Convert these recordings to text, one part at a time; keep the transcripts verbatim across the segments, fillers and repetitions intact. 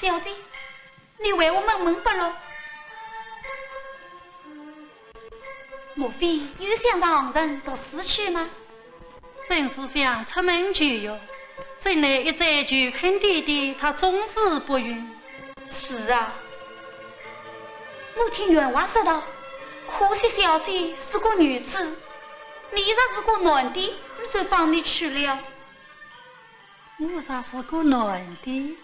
小姐，你为何闷闷不乐？莫非又想上杭城读书去吗？正是想出门求学，怎奈一再求恳爹爹，他总是不允。是啊，我听员外说道，可惜小姐是个女子，你若是个男的，就放你去了。我若是个男的？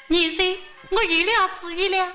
你说，我有了主意了。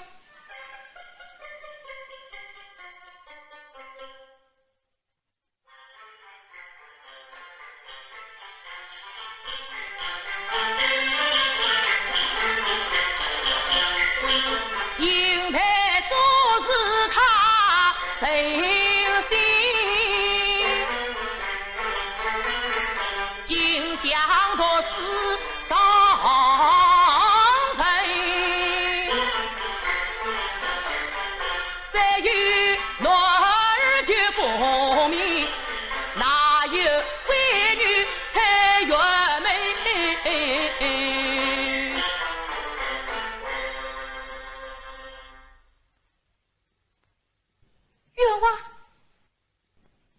员外，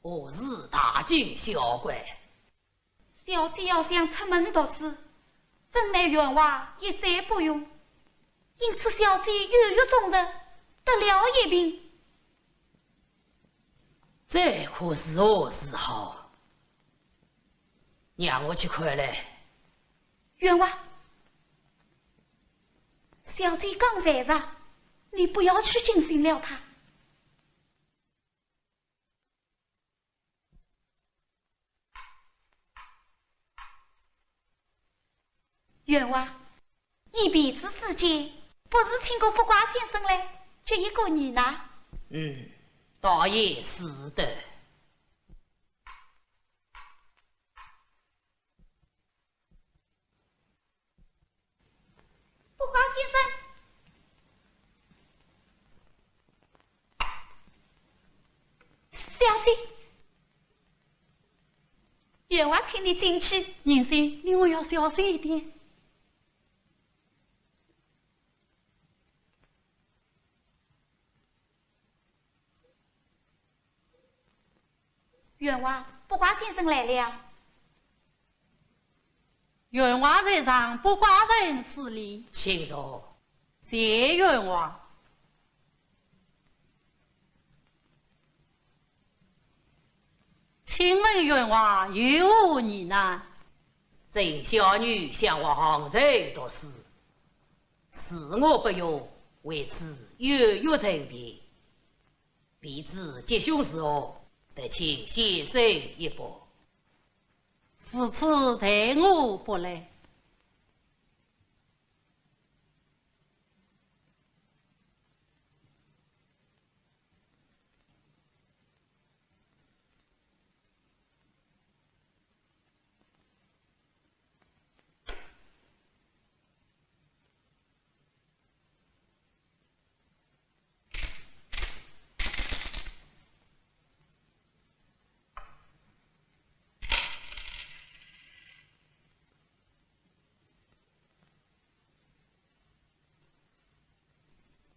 何事大惊小怪？小姐要想出门读书，怎奈员外一再不允，因此小姐犹豫终日，得了一病。 这可如何是好？让我去看来。员外，小姐刚才啊，你不要去惊醒了她。 员外，依婢子之见，不如请个卜卦先生来解一个疑难。嗯，倒也是的。卜卦先生，小姐， 员外请你进去。银心，你我要小心一点。员外，卜卦先生来了。员外在上，卜卦人施礼。请坐。谢员外。 请问员外有何疑难？这小女想往杭州读书，是我不用，为此有有争辩。婢子吉凶如何，得请先生一卜。如此待我不来。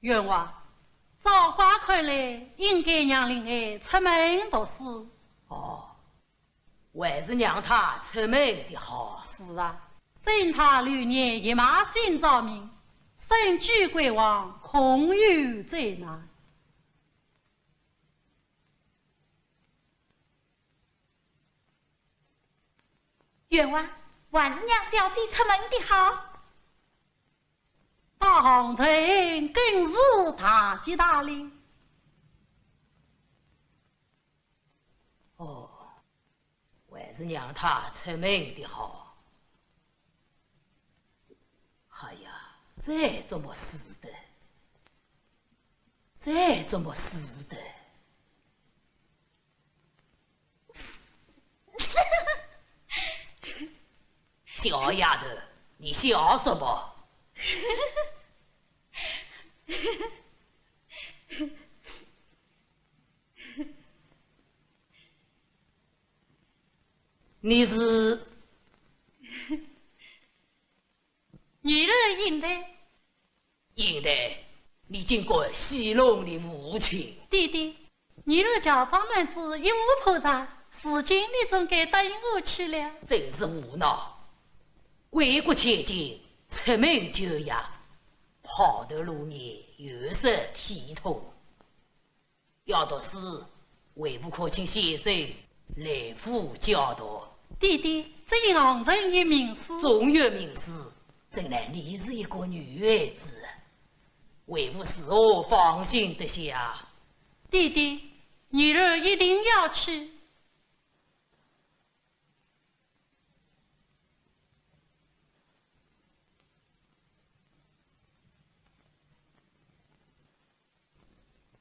员外，照卦看来，应该让令爱出门读书。哦，还是让她出门的好。是啊，任她流年一马心照命，身居闺房，空有灾难。 员外，还是让小姐出门的好。到杭州更是大吉大利。哦，还是让她出门的好。哎呀，这怎么使得？这怎么使得？ 小丫头，你笑什么？你是？女儿应台。应台，你竟敢戏弄你母亲！爹爹，女儿乔装男子，一无破绽，如今你总该答应我去了。真是胡闹！为国千金，出门就学，抛头露面，有失体统。 要读书，为父可请先生来府教读。爹爹，只因红尘有名师。纵有名师，怎奈你是一个女孩子，为父如何放心得下？爹爹，女儿一定要去。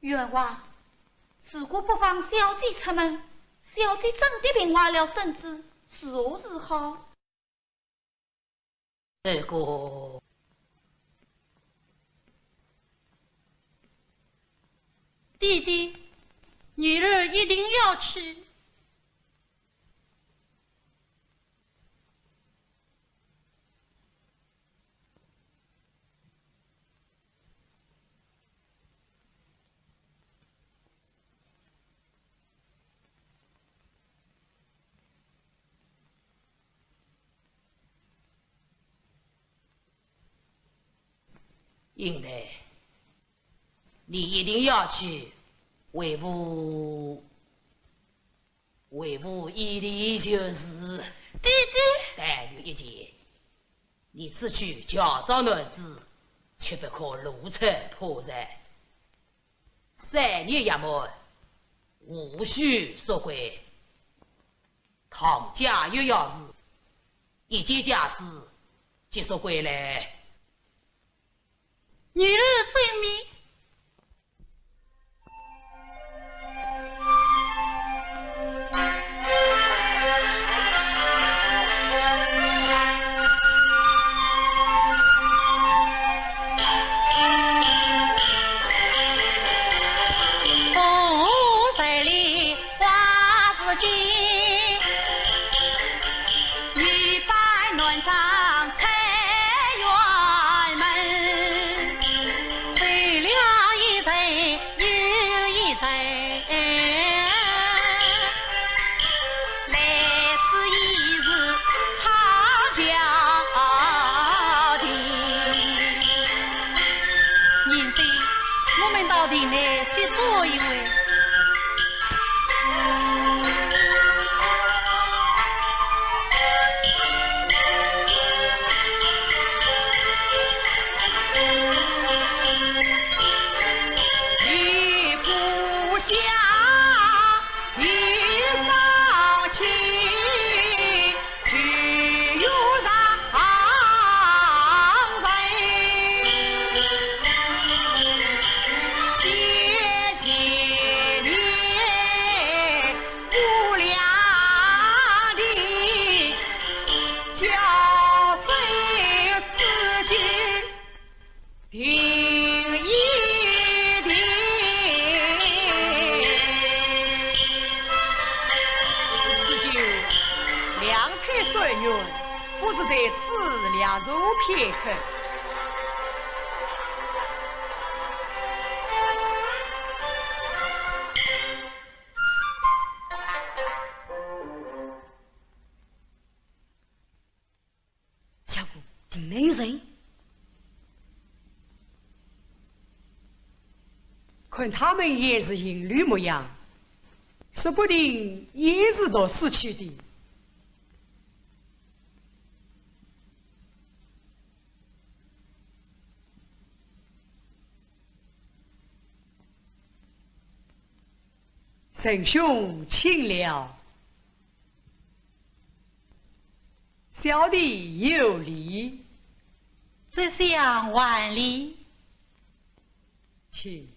员外，如果不放小姐出门，小姐真的病坏了身子，如何是好？这个，爹爹，女儿一定要去。 应台，你一定要去，为父，为父一力就是。爹爹。但有一件，你此去乔装男子，切不可露出破绽。三日夜满，无需束归。 唐家有要事，一件家事即束归来。女儿遵命。 贤婿，我们到亭内歇坐一会。 四舅，两腿酸软，不如在此略坐片刻。 相公，亭内有人。看他们也是行旅模样，说不定也是读书去的。 陈兄请了。小弟有礼。侄相还礼。请。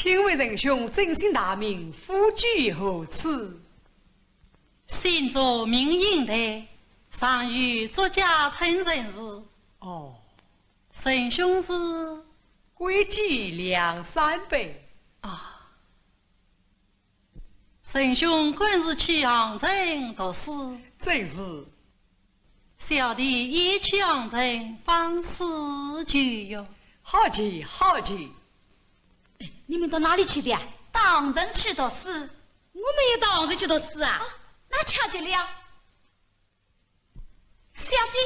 请问仁兄尊姓大名，府居何处？姓祝名应台，上有祝家春陈氏。哦。仁兄是？贵几两三百。啊。 仁兄官是去杭城读书？正是。小弟也去杭城访师求学。好极，好极。哎，你们到哪里去的呀？到杭城去读书。我们也到杭城去读书啊。啊，那巧极了。 小姐，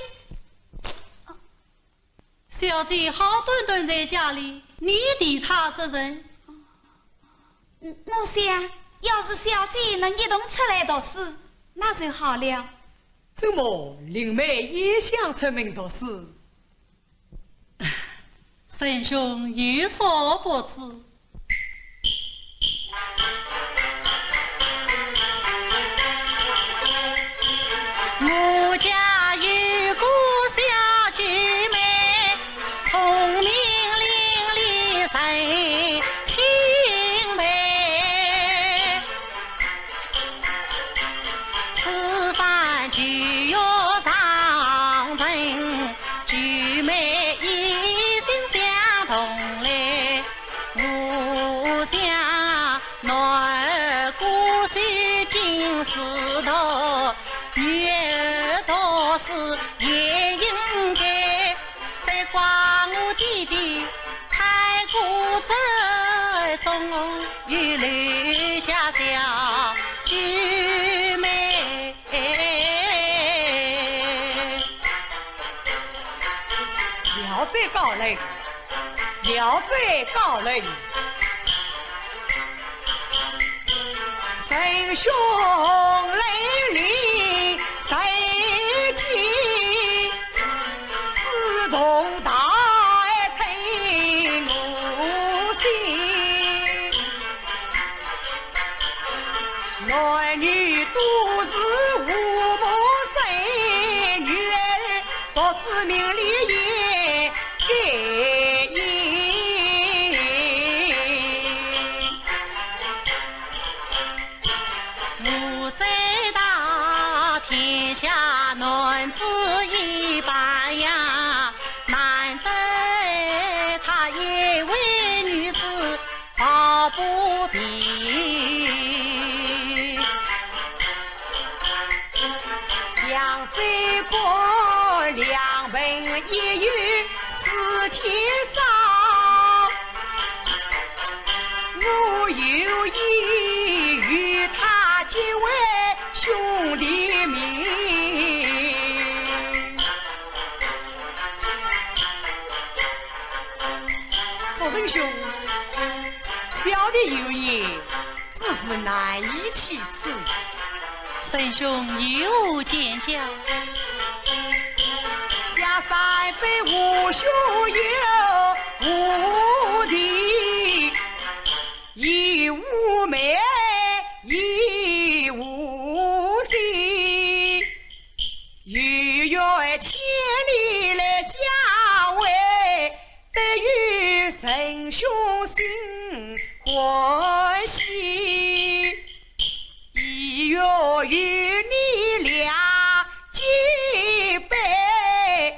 小姐好端端在家里，你提她作甚？嗯，我想，要是小姐能一同出来读书，那就好了。怎么，林妹也想出门读书？ 仁兄有所不知，我家有个小姐妹，聪明伶俐人 钦佩，此番就要上任，举妹一心相同来。我想男儿歌手今是读，女儿读书也应该。 再怪我爹爹太过折中，又留下小姐妹。聊斋高人，聊斋高人。 仁兄来临，谁见自动大爱在我心。男女都是和睦生，女儿读书名利也该应。 我再大，天下男子一般样，难得她一位女子抱不平。 想这个两盆一有四千双，我有意与他结为兄弟名。 祝仁兄，小弟有言，只是难以启齿。仁兄有何见教？下山北无兄友无弟，亦无妹亦无姐。 又要千里来相会，得与仁兄心欢喜。亦要与你两结拜，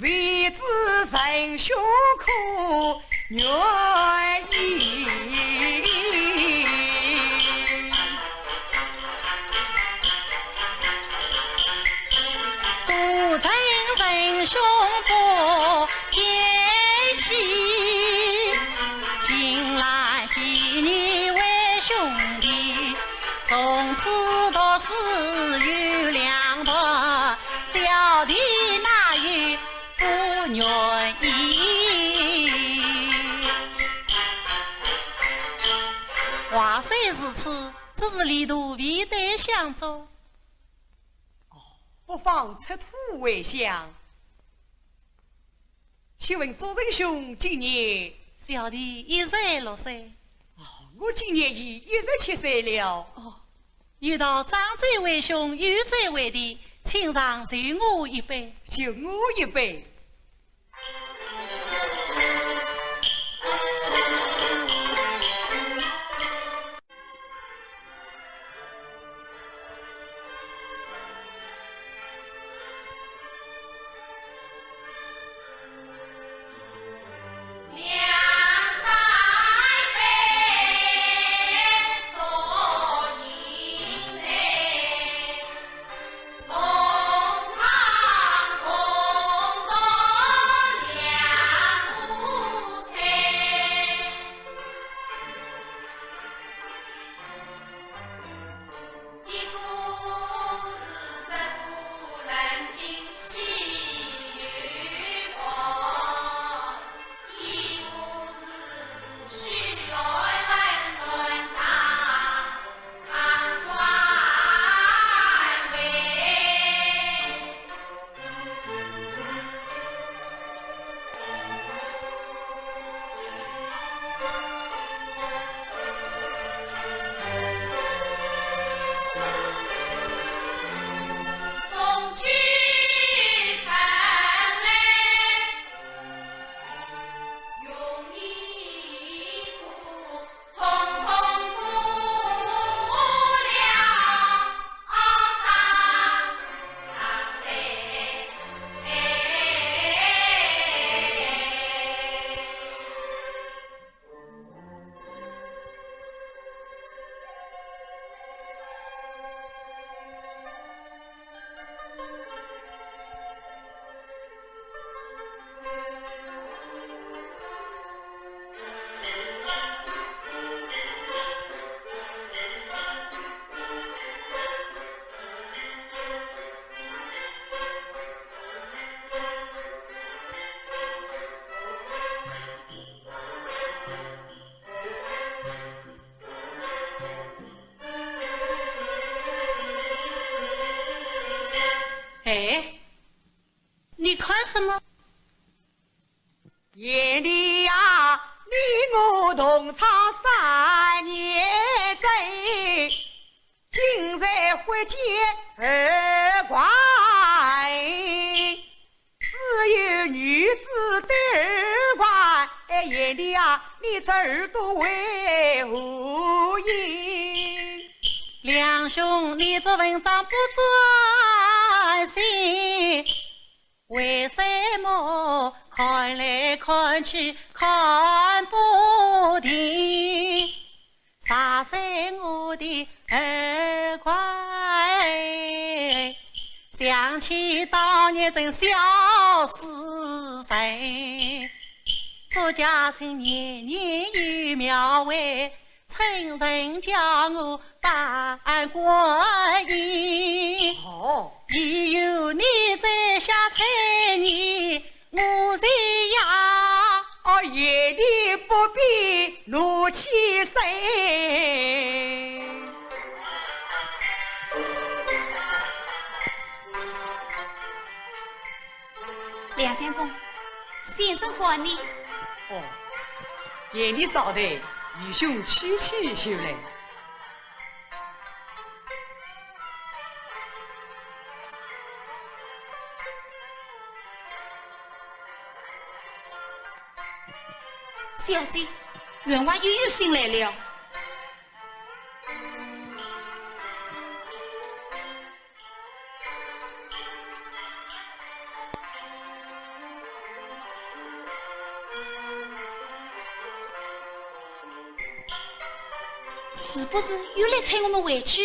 未知仁兄可愿意？ 多承仁兄不嫌弃，金兰见你为兄弟，从此读书有两途，小弟哪有 不愿意。话虽如此，只是李杜未得相助。哦，不妨出土为香。请问祝仁兄几年？小弟一十六岁。哦，我今年已一十七岁了。哦， 有道长者为兄，幼者为弟，请让受我一杯。受我一杯。哎，你看什么？贤弟呀，你我同窗三年哉，今日忽见二怪，只有女子斗怪。哎，贤弟呀，你这耳朵为何硬？梁兄，你这文章不专心，为什么看来看去看不定？啥是我的二怪？想起当年真笑死人，祝家春年年有庙会， 春人叫我拜观音。哦。只有你在下春年，我在呀。哦，贤弟不必怒气生。梁相公，先生唤你。哦，贤弟稍待，愚兄去去就来。小姐，员外又有信来了。 是不是又来催我们回去？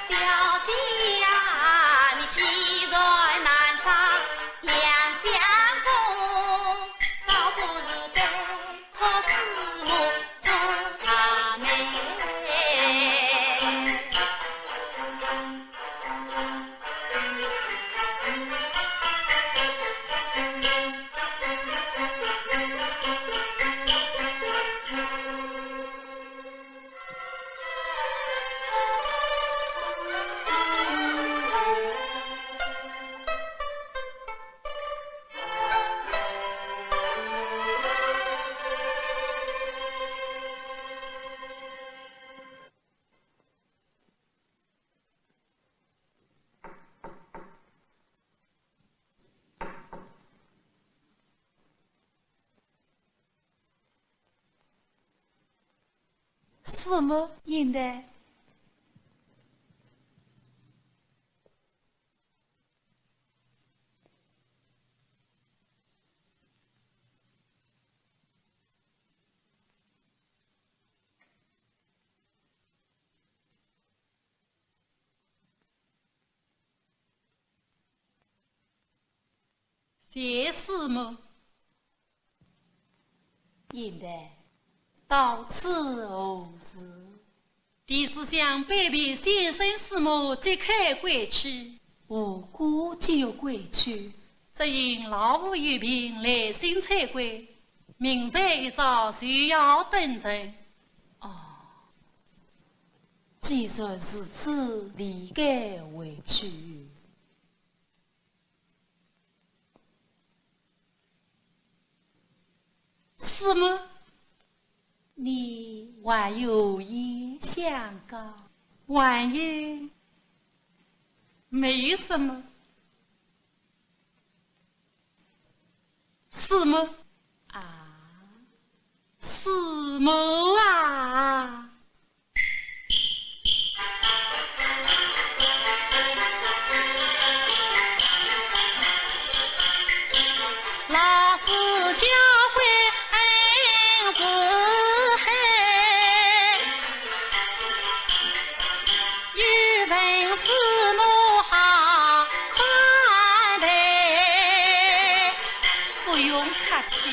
小姐呀，你既然难上梁相公，倒不如拜托师母做大媒。师母，贤弟。 谢师母。贤弟，到此何事？弟子想拜别先生师母，即刻归去。无故即欲归去？只因老父有病，来信催归，明日一早就要登程。哦，既然如此，理该回去。 师母，你还有言相告？还有？没有什么。师母啊，师母啊！ 不用客气。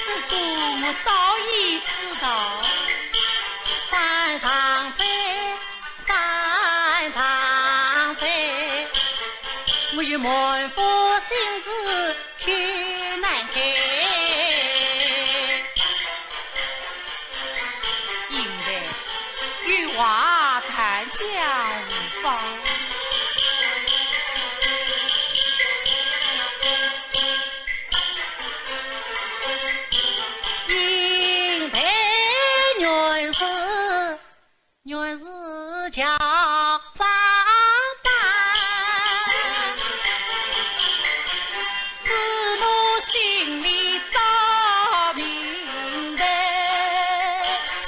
这个我早已知道。应台，有话但讲无妨。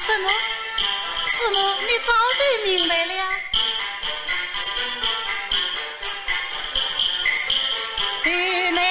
什么？师母，你早就明白了。 师母。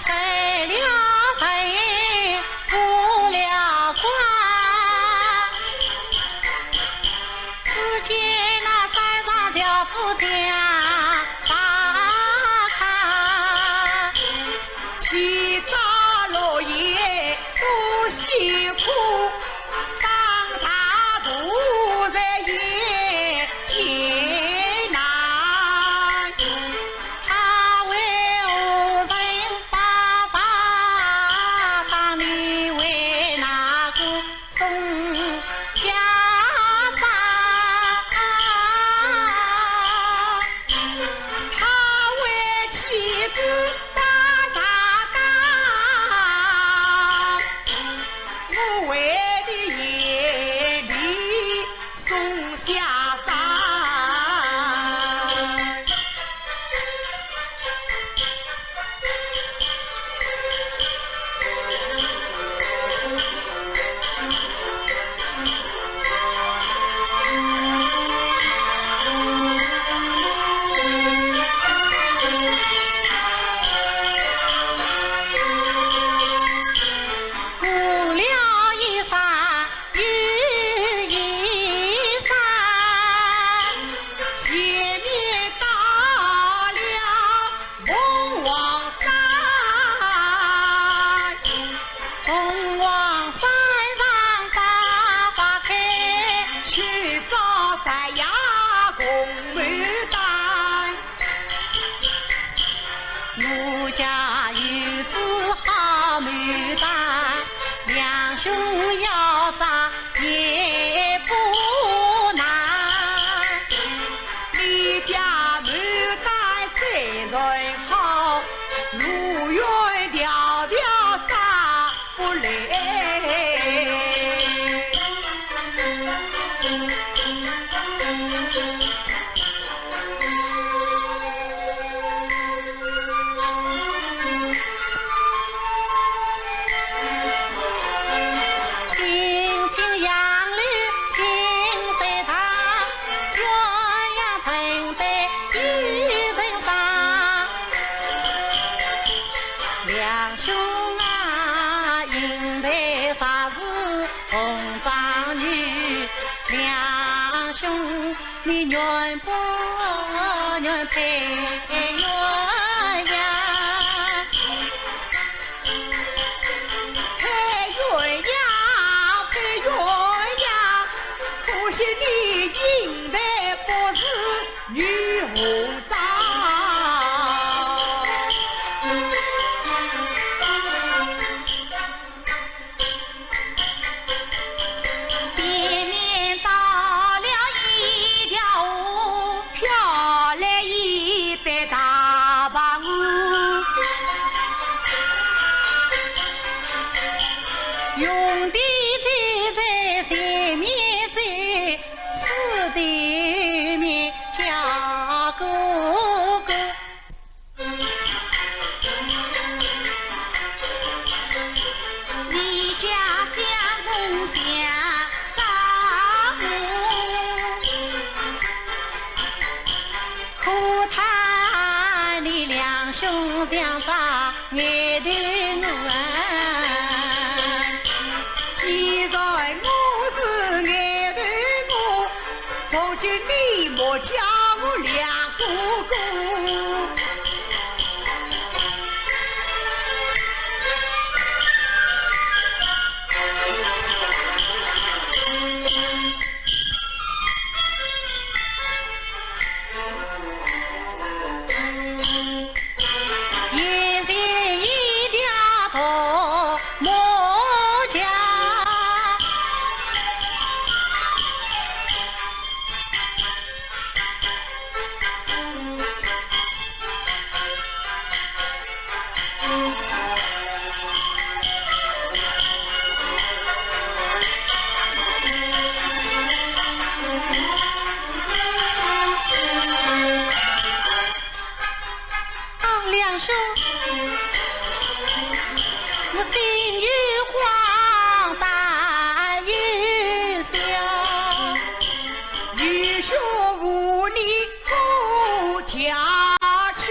拆了人，破了官。 只见那山上樵夫将上看，起早落夜多辛苦，当大度在眼前难。他为何人把茶当你为哪个 送家山。红牡丹。我家有枝好牡丹，两兄要摘也不难。你家牡丹虽然好，路远迢迢摘 不来。青青杨柳青山旁，鸳鸯成对 一人上。两兄啊，因为啥事红妆女？两兄你愿不愿配鸳鸯？配鸳鸯，配鸳鸯，可惜你因为不是 女红妆。前面到了一条河，飘来一对大白鹅，雄弟就在前面走， 此地名叫哥哥。你家相公相告我，可叹你两兄相争 眼头我啊，既然我是眼头我，从今你莫叫我两哥哥。 也是一条大木桥。啊，两兄，我心有慌，胆有小。愚兄无力 可嫁去。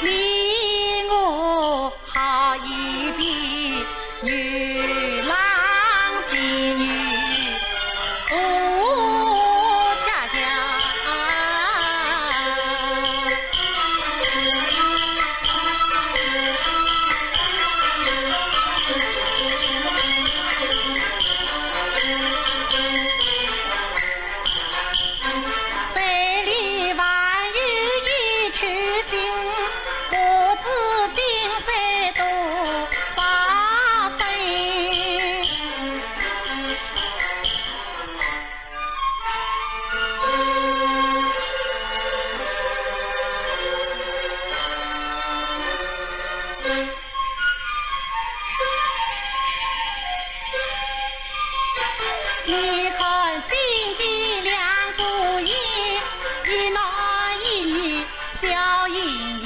你我 好一比，牛郎织女不恰巧。这里还有一曲情， 不知今宵多少声。你看今的两个人，一男一女 笑盈盈。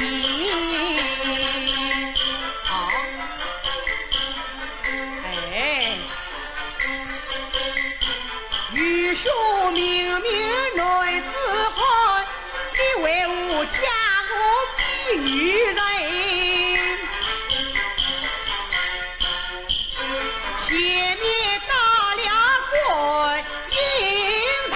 啊，哎，愚兄明明男子汉，你为何将我比女人？前面到了观音堂。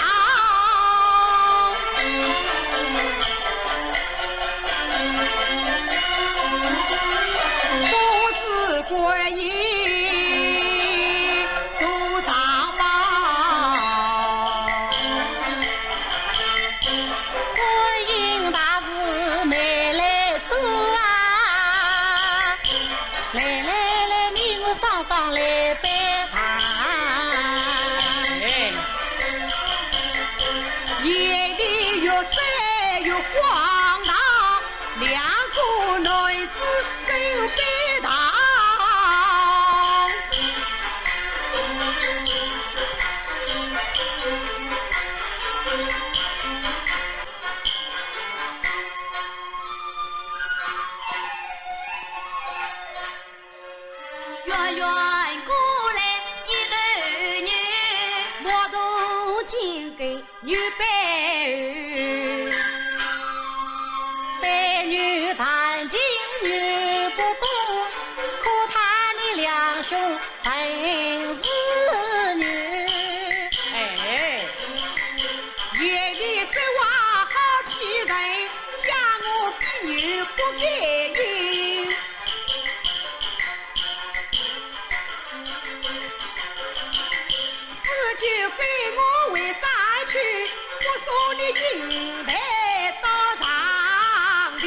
堂堂，两个男子走北堂。远远过来一头牛，莫动惊动牛背后。背牛探进牛不动，可叹你两兄本是牛。哎，眼里说话好欺人，叫我比牛不该赢。 四句给我为啥去，我送你银台到长亭。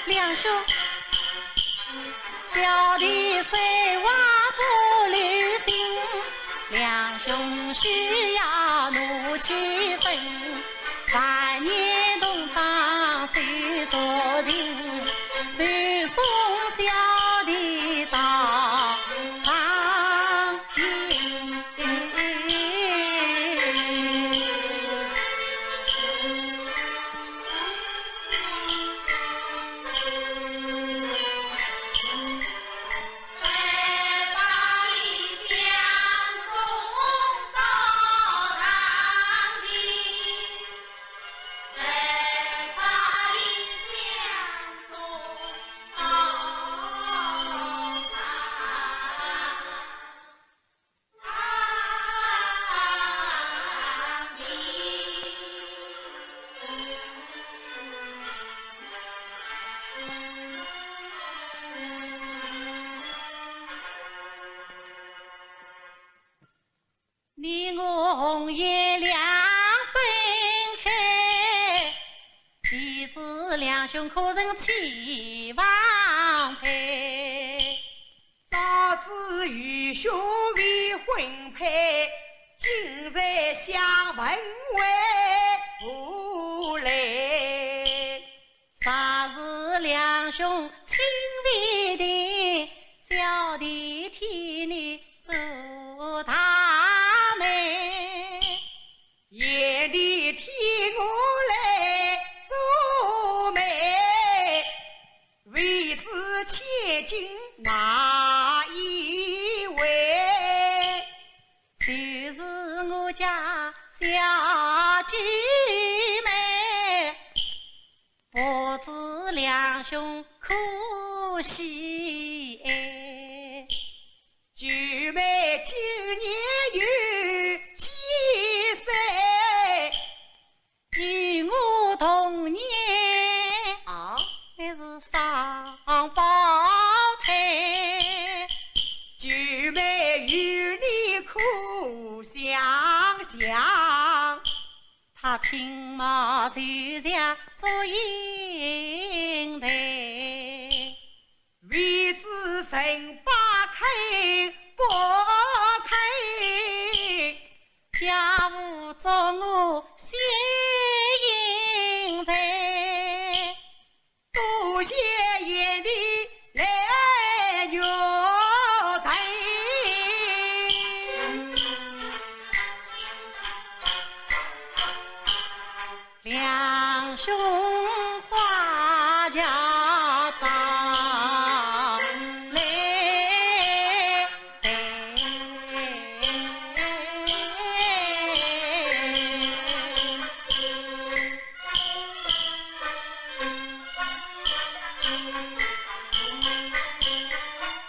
两兄，小弟说话不留心，两兄休要怒气生。 万年同窗手足情，谁送小弟到长亭。你我红颜两分开，弟子两兄可曾起房配？早知愚兄未婚配，今日相问为何来？ 若是两兄亲未定，小弟替你做大媒。贤弟替我来做媒，未知千金哪一位？就是我家小九妹。 不知两兄可喜爱？九妹今年有几岁？与我同年。啊？乃是双胞胎。九妹与你可相像？ 她品貌就像祝英台，未知人把配不配，家父祝我先行在。 多谢贤弟来玉成。两兄花轿早来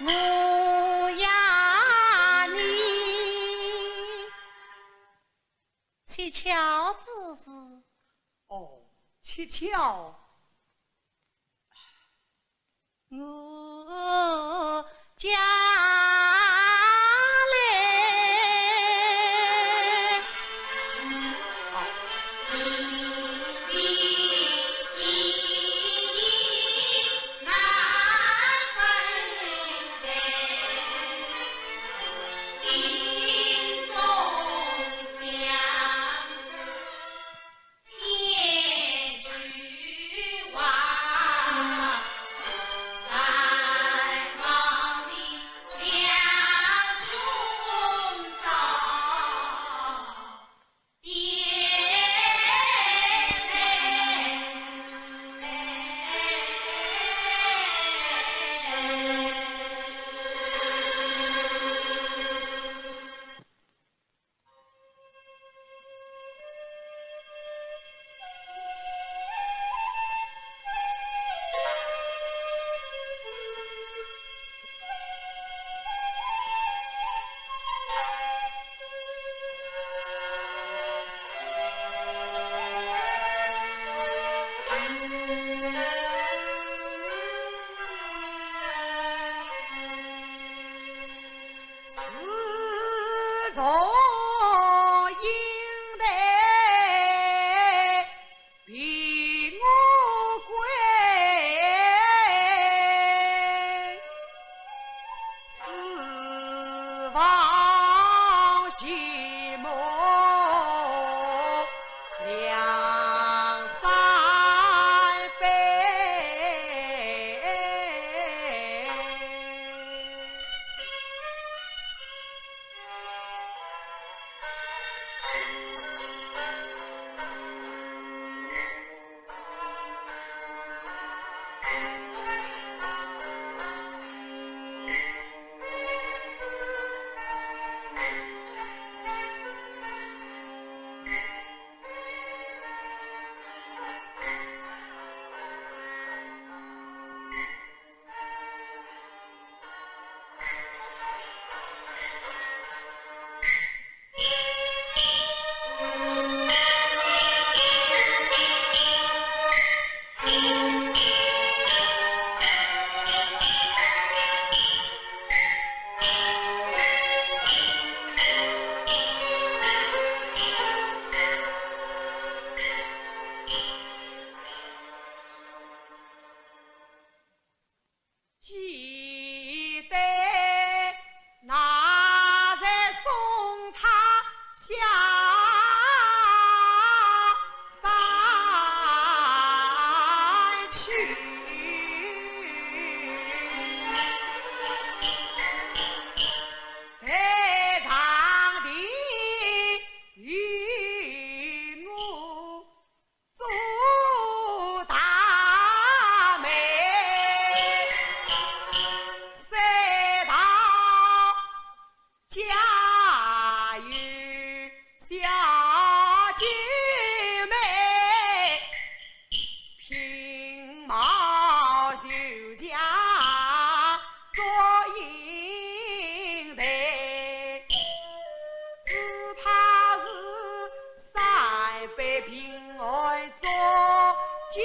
我呀你，乞巧之事。哦，乞巧。 我家来。从瀛台陪我归，四方寂寞两三杯。 记得那日送他下山去，在场的有我 祝大妹，三大家有小九妹，品貌秀雅作英台，只怕是 三杯平安做家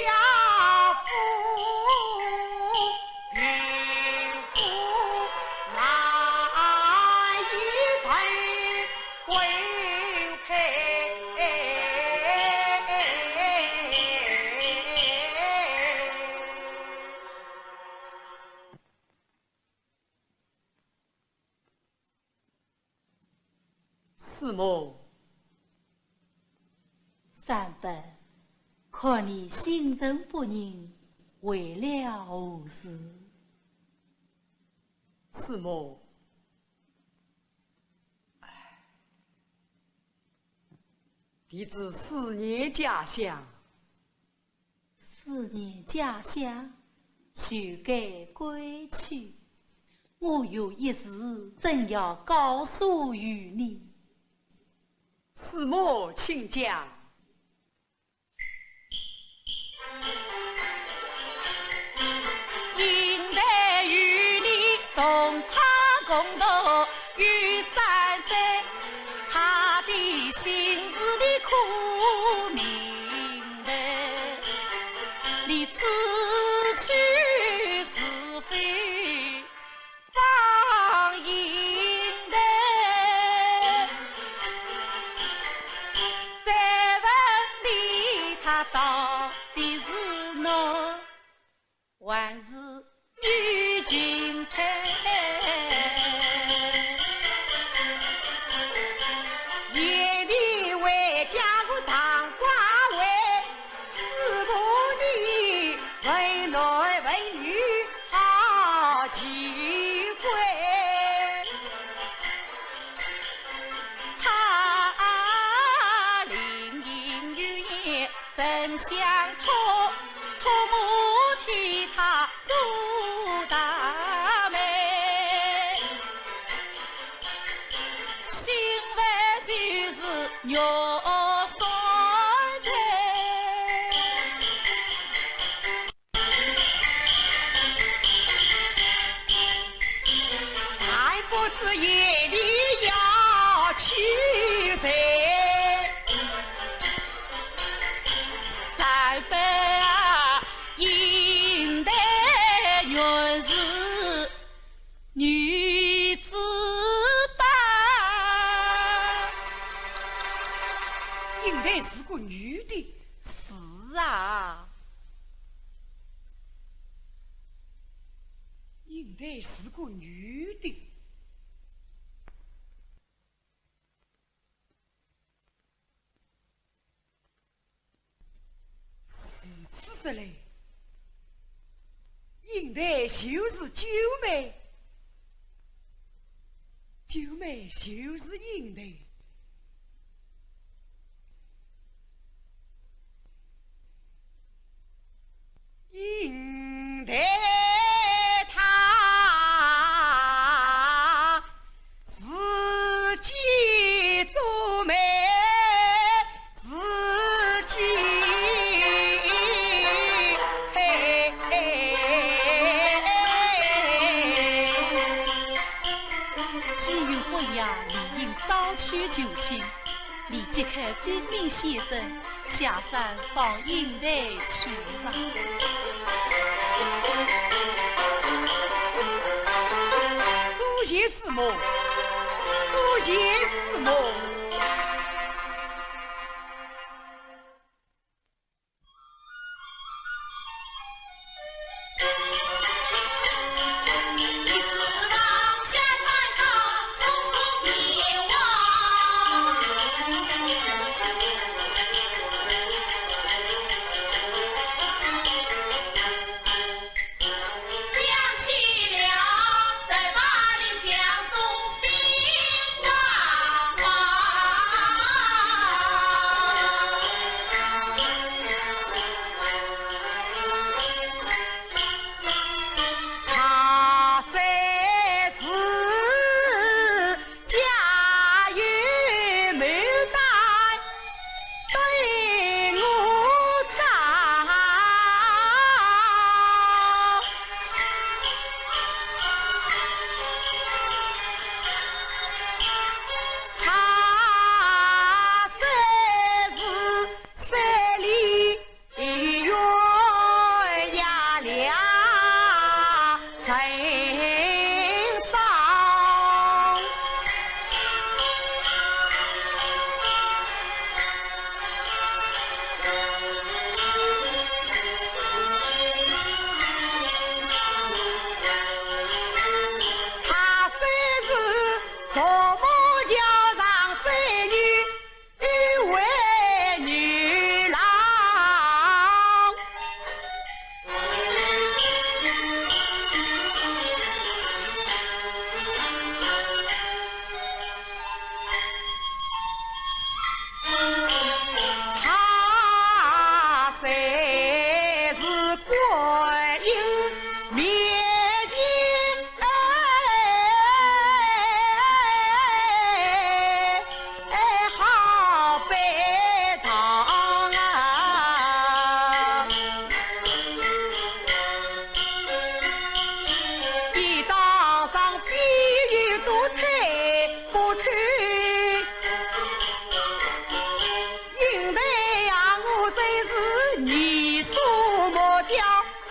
父，贫苦难以成婚配。 师母。三伯，看你心神不宁，为了何事？师母，唉，弟子思念家乡。 思念家乡，就该归去。我有一事正要告诉于你。师母，请讲。瀛台与你同唱共读 有三载，他的心事你可明白？你此去是否放瀛台？再问你，他到底是侬 还是女芹菜。夜里回家我常挂怀，师母你问男问女好奇怪。他临行有言 曾相托，托我替他做大媒，新妇就是玉山人。 还不知夜里要娶谁。三伯啊，瀛台原是女子邦。黛是个女的。 如此说来，英台就是九妹，九妹就是英台。 英台她自己做媒，自己配。既有婚约，理应早娶旧亲。 你即刻禀明先生，下山放英台去吧。多谢师母，多谢师母。 她虽是家有牡丹，对我照。 她虽是山里月牙梁成双。 她虽是独木桥上走女，为女郎。 她虽是观音面前好白堂啊。 一张张比喻都猜不透。英台呀，我真是你所莫雕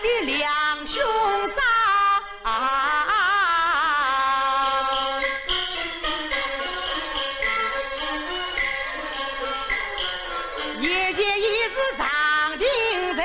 的两兄长。眼前已是长亭在。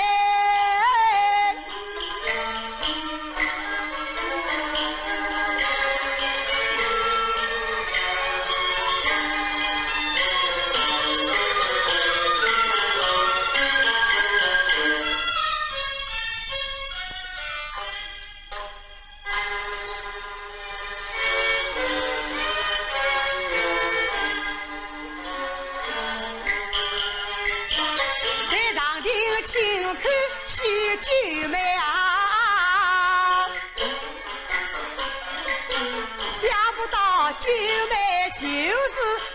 在长亭亲口许九妹啊，想不到九妹就是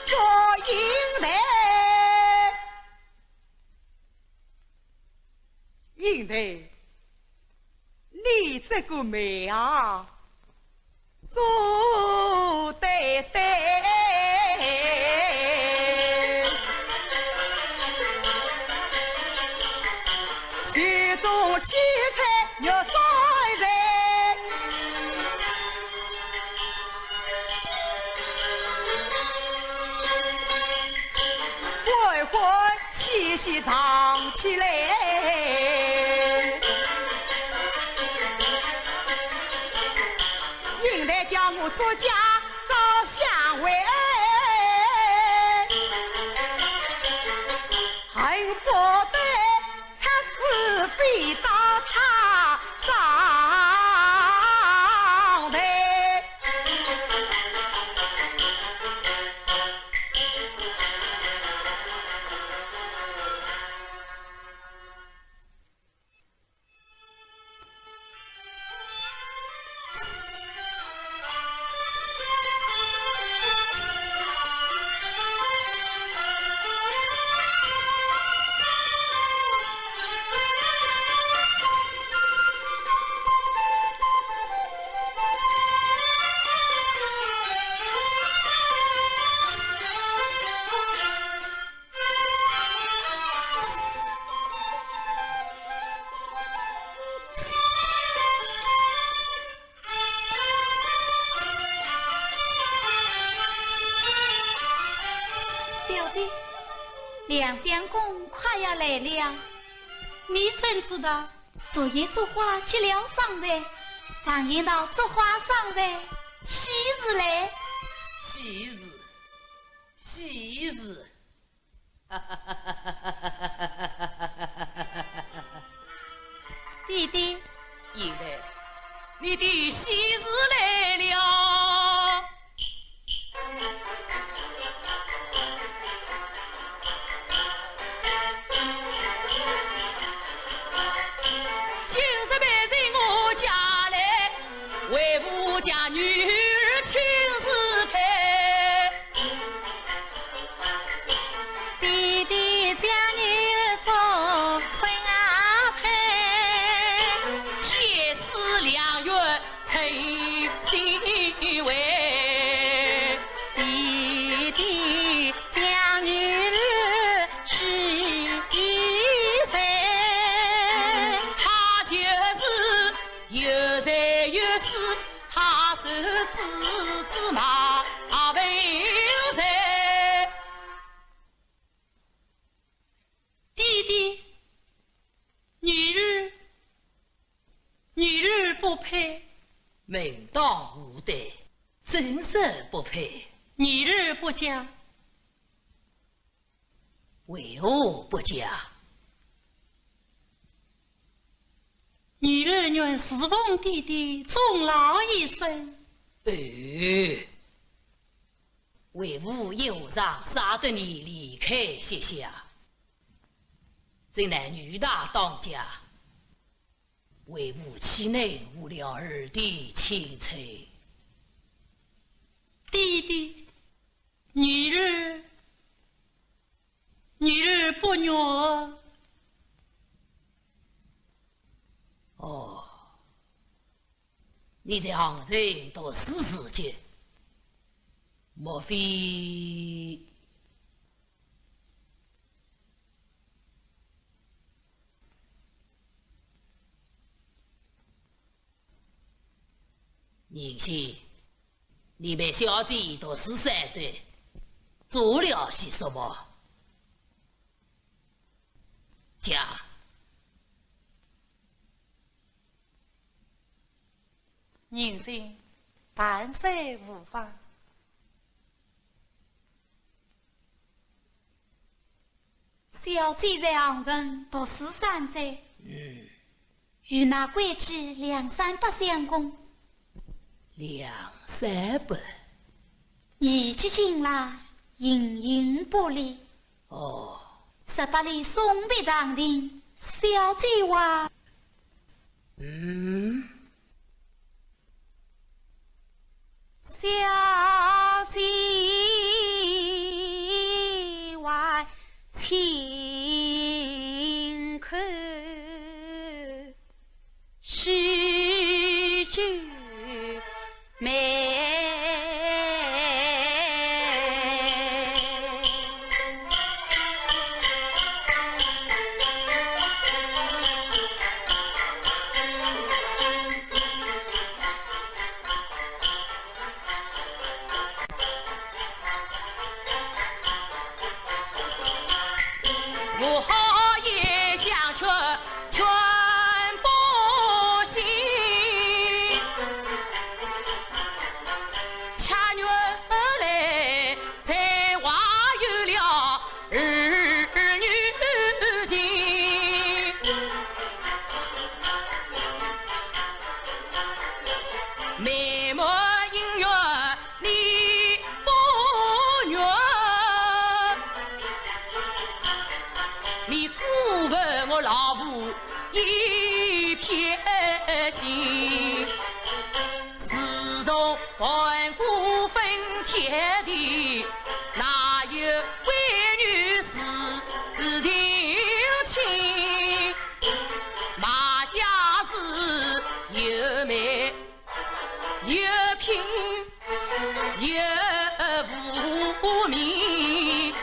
祝英台。英台， 你这个媒啊，做得对，手中取材玉山人。 欢欢喜喜唱起来。作家照相会，恨不得拆纸飞到他灶台。 小姐，梁相公快要来了，你怎知道？昨夜烛花接了上来，常言道烛花上来，喜事来。喜事，喜事。 爹爹。现在，你的喜事来了。今日陪在我家来，为父家女儿亲自陪。 爹爹将女儿做新娘配，结识良缘成心为。爹爹将女儿许一人，他就是有财有势，他是子子马文才。 爹爹，女儿，女儿不配。门当户对，正室不配。女儿不嫁。为何不嫁？女儿愿侍奉爹爹终老一生。哎， 为父一和尚舍得你离开膝下，真乃女大当嫁，为父岂能误了儿的青春？爹爹，女儿，女儿不愿。哦， 你在杭州读书时节，莫非……银心，你陪小姐读书三载，做了些什么？讲。 银心，但说无妨。小姐在杭城读书三载，嗯。与那贵戚梁山伯相公。梁山伯？年纪轻啦，形影不离。 哦。十八里送别长亭，小姐话。嗯。小姐话，请看。 许九妹。 我好一厢劝，劝不醒。眉目姻缘你不愿，你辜负我老夫一片心。自从盘古分天地，哪有闺女私定亲？马家是有媒 有品有无名，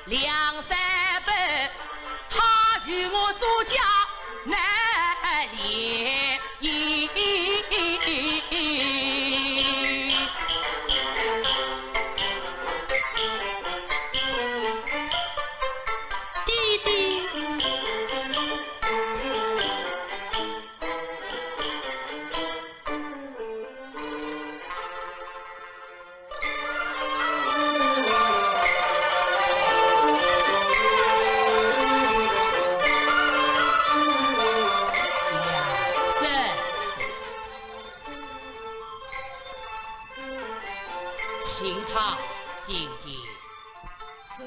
梁山伯他与我做家难联姻。爹爹。 请他进见。是。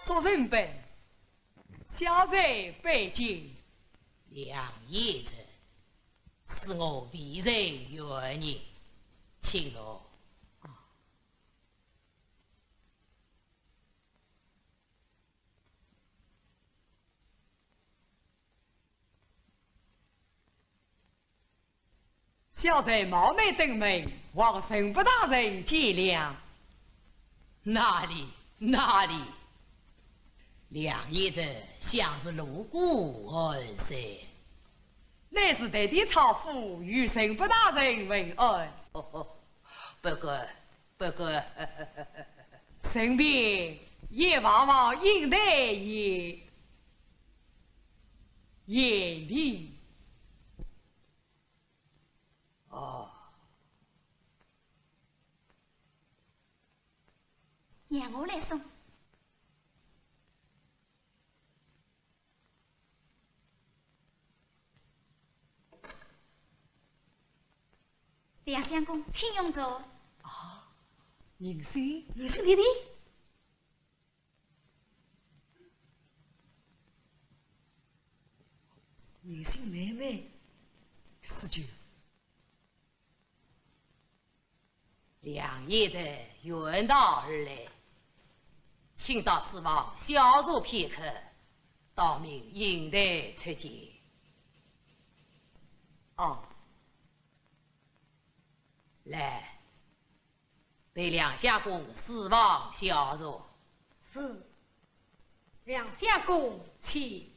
做人本，小侄拜见。梁贤侄，是我未曾远迎，请坐。 小侄冒昧登门，望陈伯大人见谅。哪里，哪里，梁贤侄想是路过寒舍。乃是特地操府与陈伯大人问安。哦，哦，不敢，不敢。身边也望望英台爷。 贤弟。哦。让我来送。梁相公，请用茶。啊，银心。银心弟弟。 银心妹妹，是就。梁贤侄远道而来，请到书房小坐片刻，当面英台接见。哦。来， 陪梁相公书房小坐。是。梁相公请。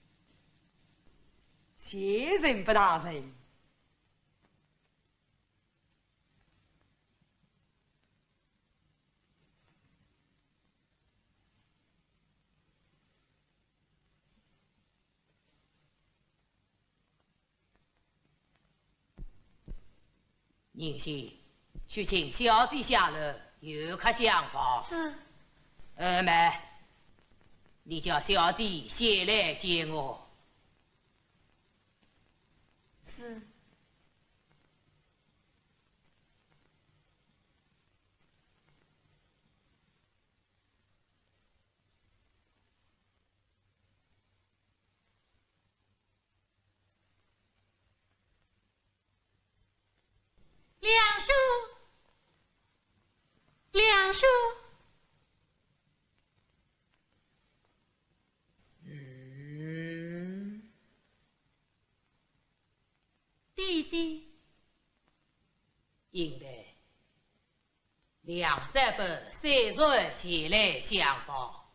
谢陈伯大人。 银心，去请小姐下楼，有客相望。是。二妹，你叫小姐先来见我。是。 梁兄，梁兄。嗯。 爹爹。英台，梁三伯虽然前来相望，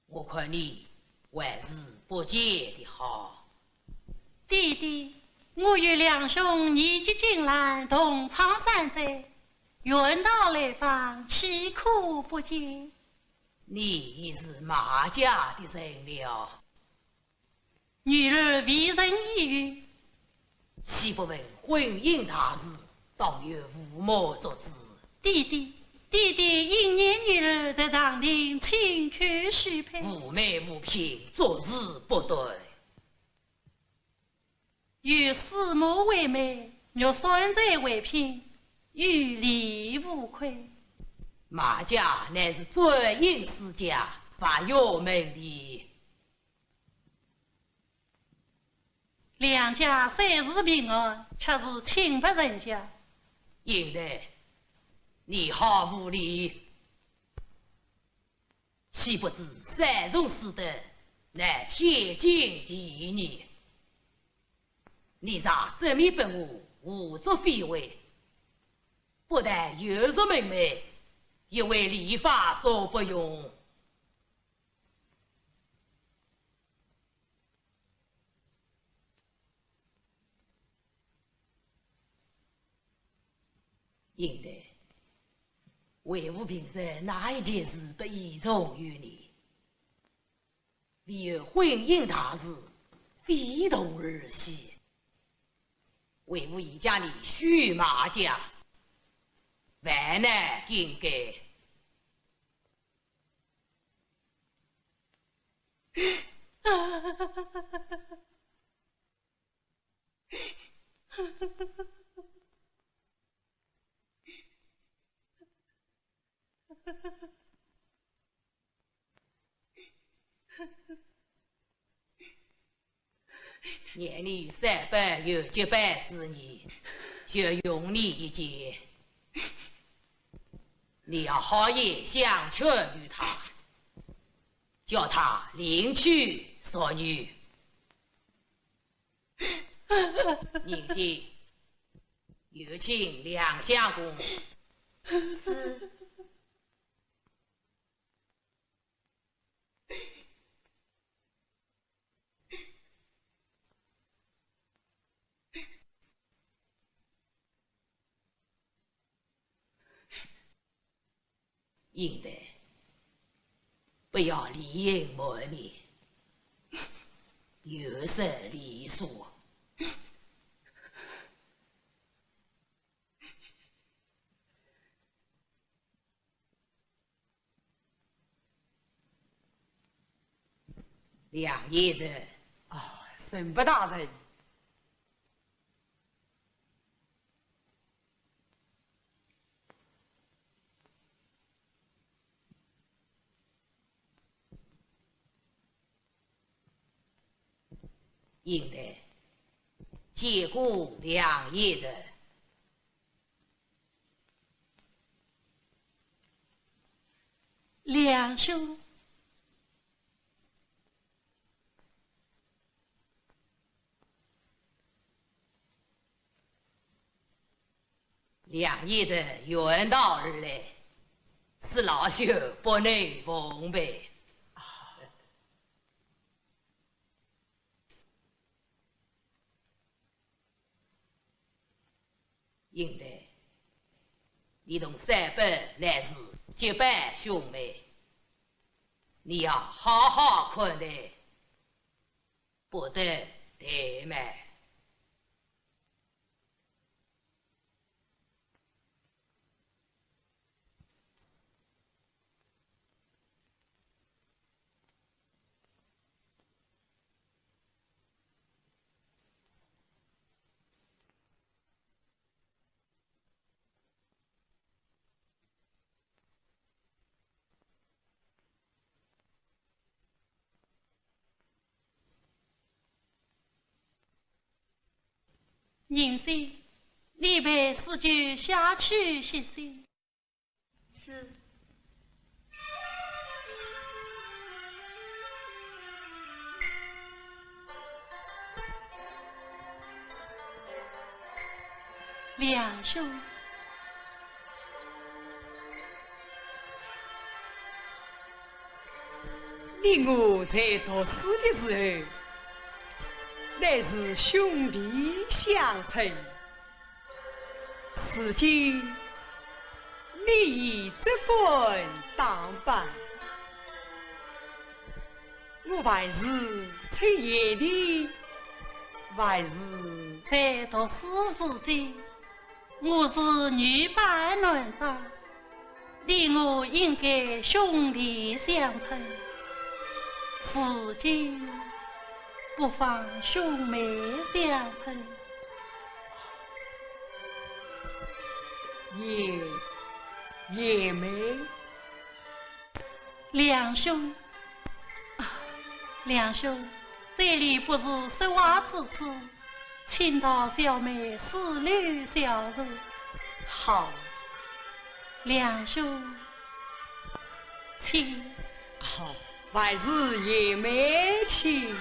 我看你还是不见的好。爹爹，我与梁兄年纪近烂，同窗三载，远道来访，岂可不见？你已是马家的人了。 女儿未曾一语。岂不问婚姻大事，当有父母作主。爹爹，爹爹因念女儿在长亭亲口许配。父母无凭，做事不对。有师母为媒，玉山财为聘，有理无亏。马家乃是纣印世家，法有门第。 两家虽是平安，却是亲不成家。英台，你好无礼！岂不知三从四德乃天经地义。你若执迷不悟，胡作非为，不但有辱门楣，亦为礼法所不容。 英台，为父平日哪一件事不倚从于你？唯有婚姻大事，非同儿戏。为父已将你许马家，万难更改。 念你三伯有结拜之意，就容你一见。你要好言相劝于他，叫他另娶淑女。宁信，有请梁相公。是。 英台，不要泪盈满面，有失礼数。 梁贤侄。啊，沈伯大人。英台，见过梁贤侄。 梁兄。梁贤侄远道而来，恕老朽不能奉陪。 英台，你同三伯乃是结拜兄妹，你要好好款待，不得怠慢。 宁信，你陪四舅下去歇息。是。 梁兄。你我在读书的时候，乃是兄弟相称。如今，你已结婚当伴， 我还是在夜里，还是在读书时间，我是女扮男装，你我应该兄弟相称，如今不妨兄妹相称。贤，贤妹。梁兄，啊，梁兄，这里不是说话之处， 请到小妹四楼小坐。好。梁兄，请。好，还是贤妹请。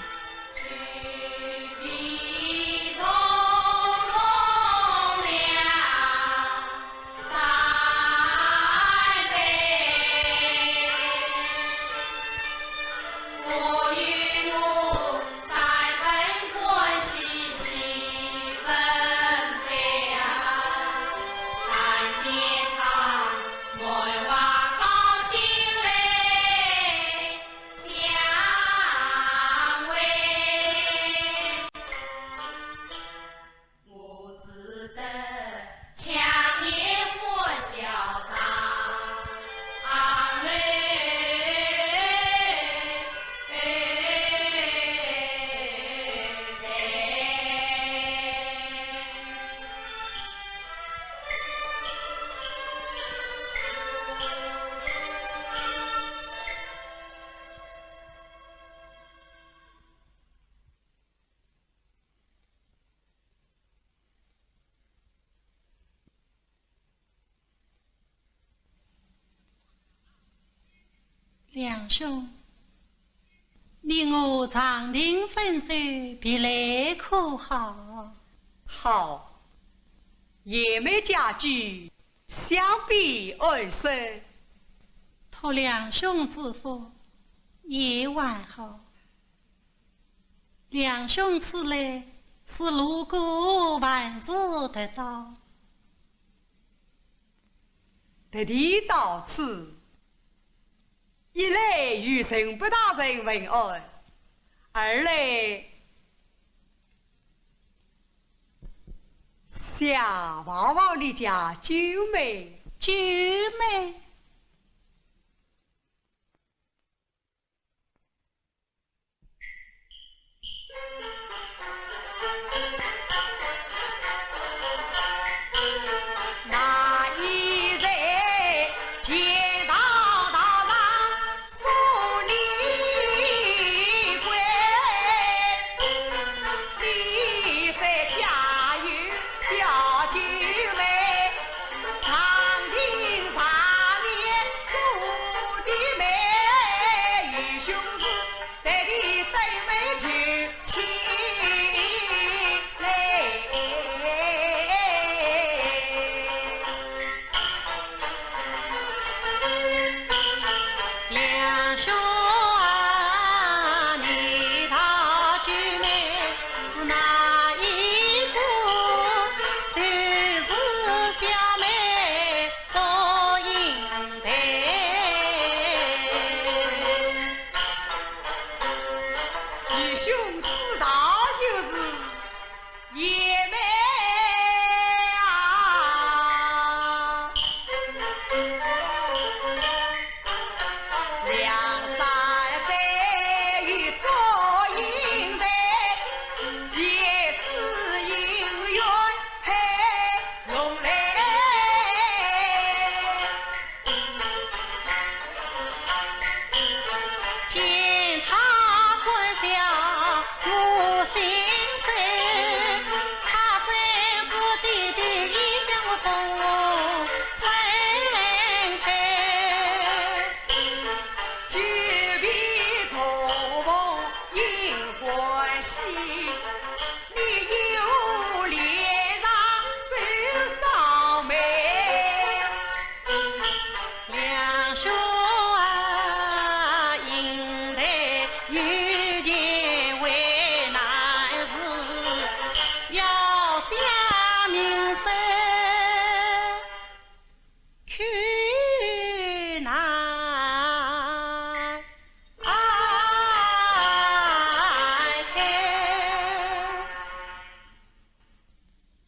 梁兄，你我长亭分手，别来可好？好，贤妹佳句，想必安生。托梁兄之福，也还好。 梁兄此来是路过，还是特到？特地到此，一来与陈伯大人问安，二来想望望你家九妹。九妹？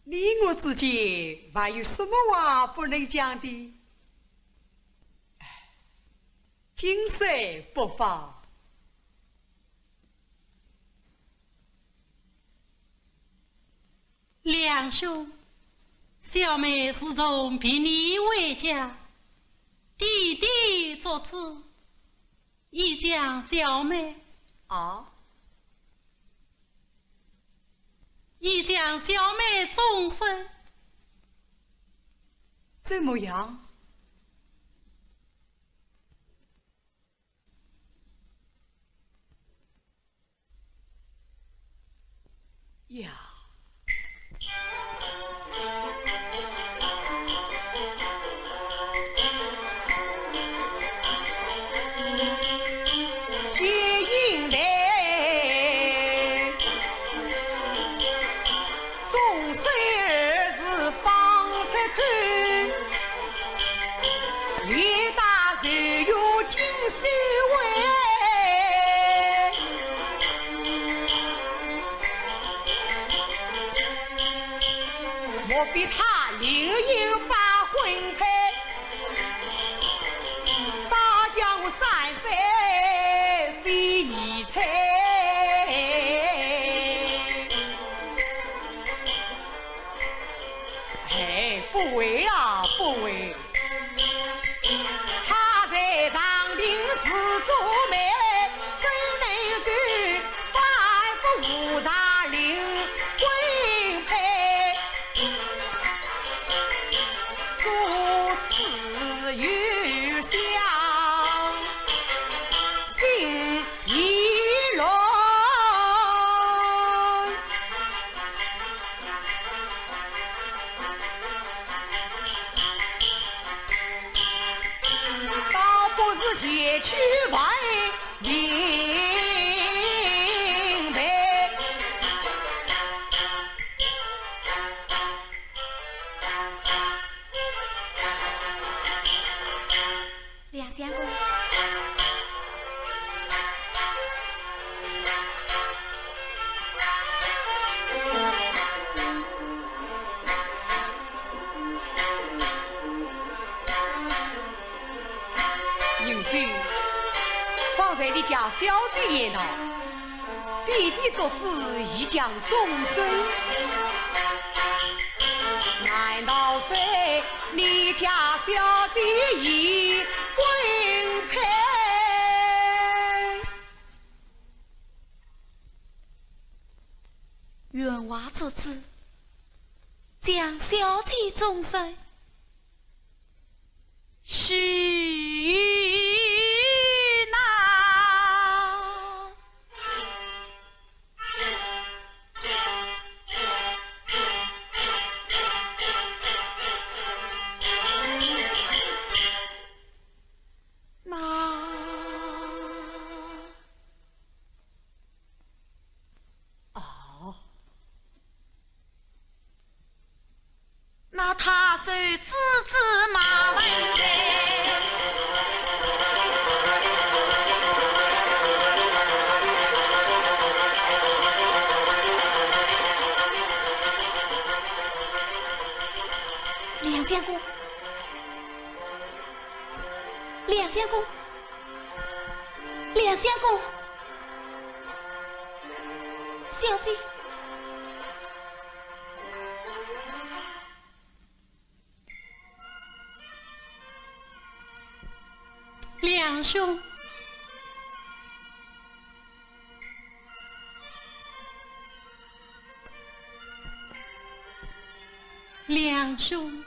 你我之间还有什么话不能讲的？唉，今生不报。梁兄，小妹自从别你回家，爹爹作主，已将小妹，啊？已将小妹终身。怎么样？ 呀。莫非他另有把婚配，倒叫我三番非议猜。 哎，不会啊，不会。他在长亭是做媒，怎能够反复无常令婚配？做事有想，心 一乱。倒不如前去问明白。 梁相公。云溪，方才你家小姐言道， 爹爹作主，已将终身。难道说你家小姐已婚配？员外作主，将小姐终身 许那。那。 哦，那他是自知马文才。梁相公， 梁相公，梁相公，小姐。梁兄。 梁兄。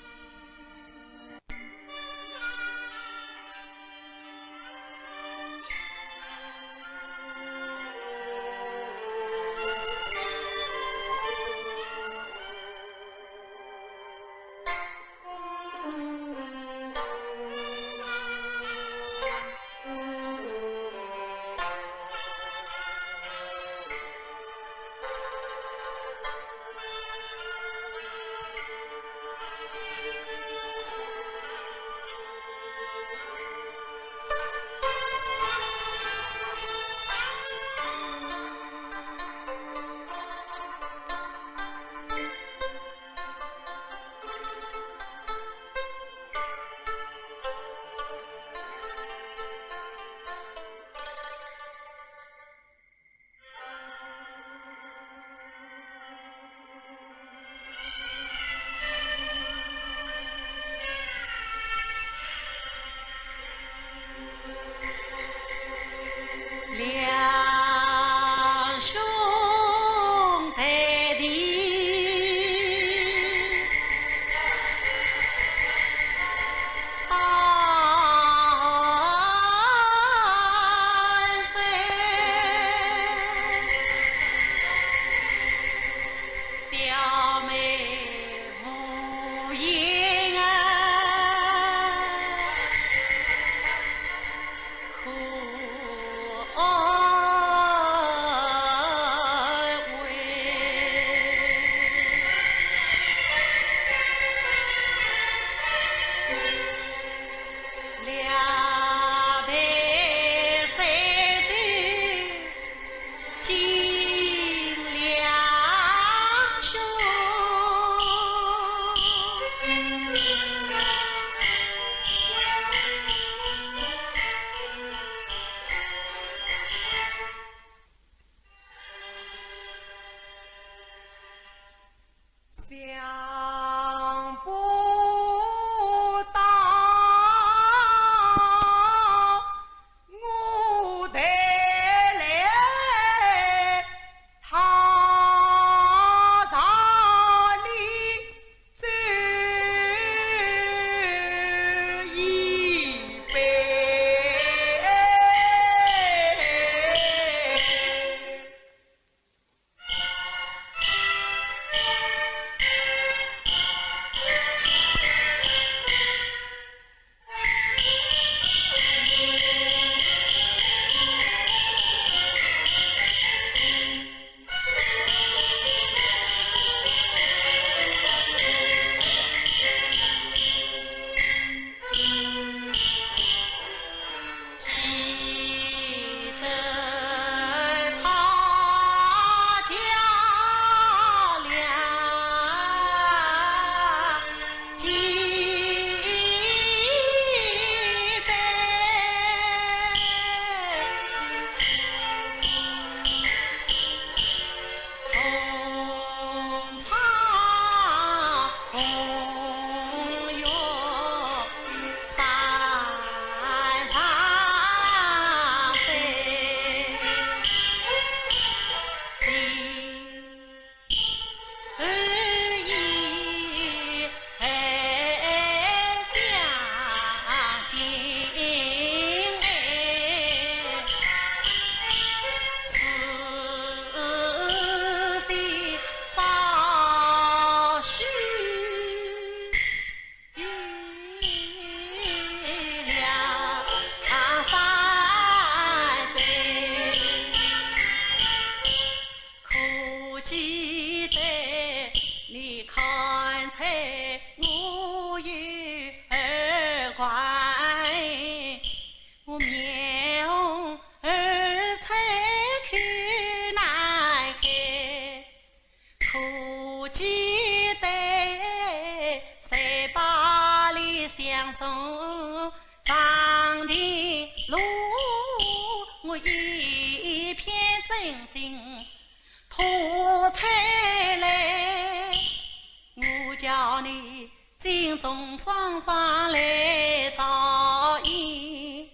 叫你金钟双双来照应，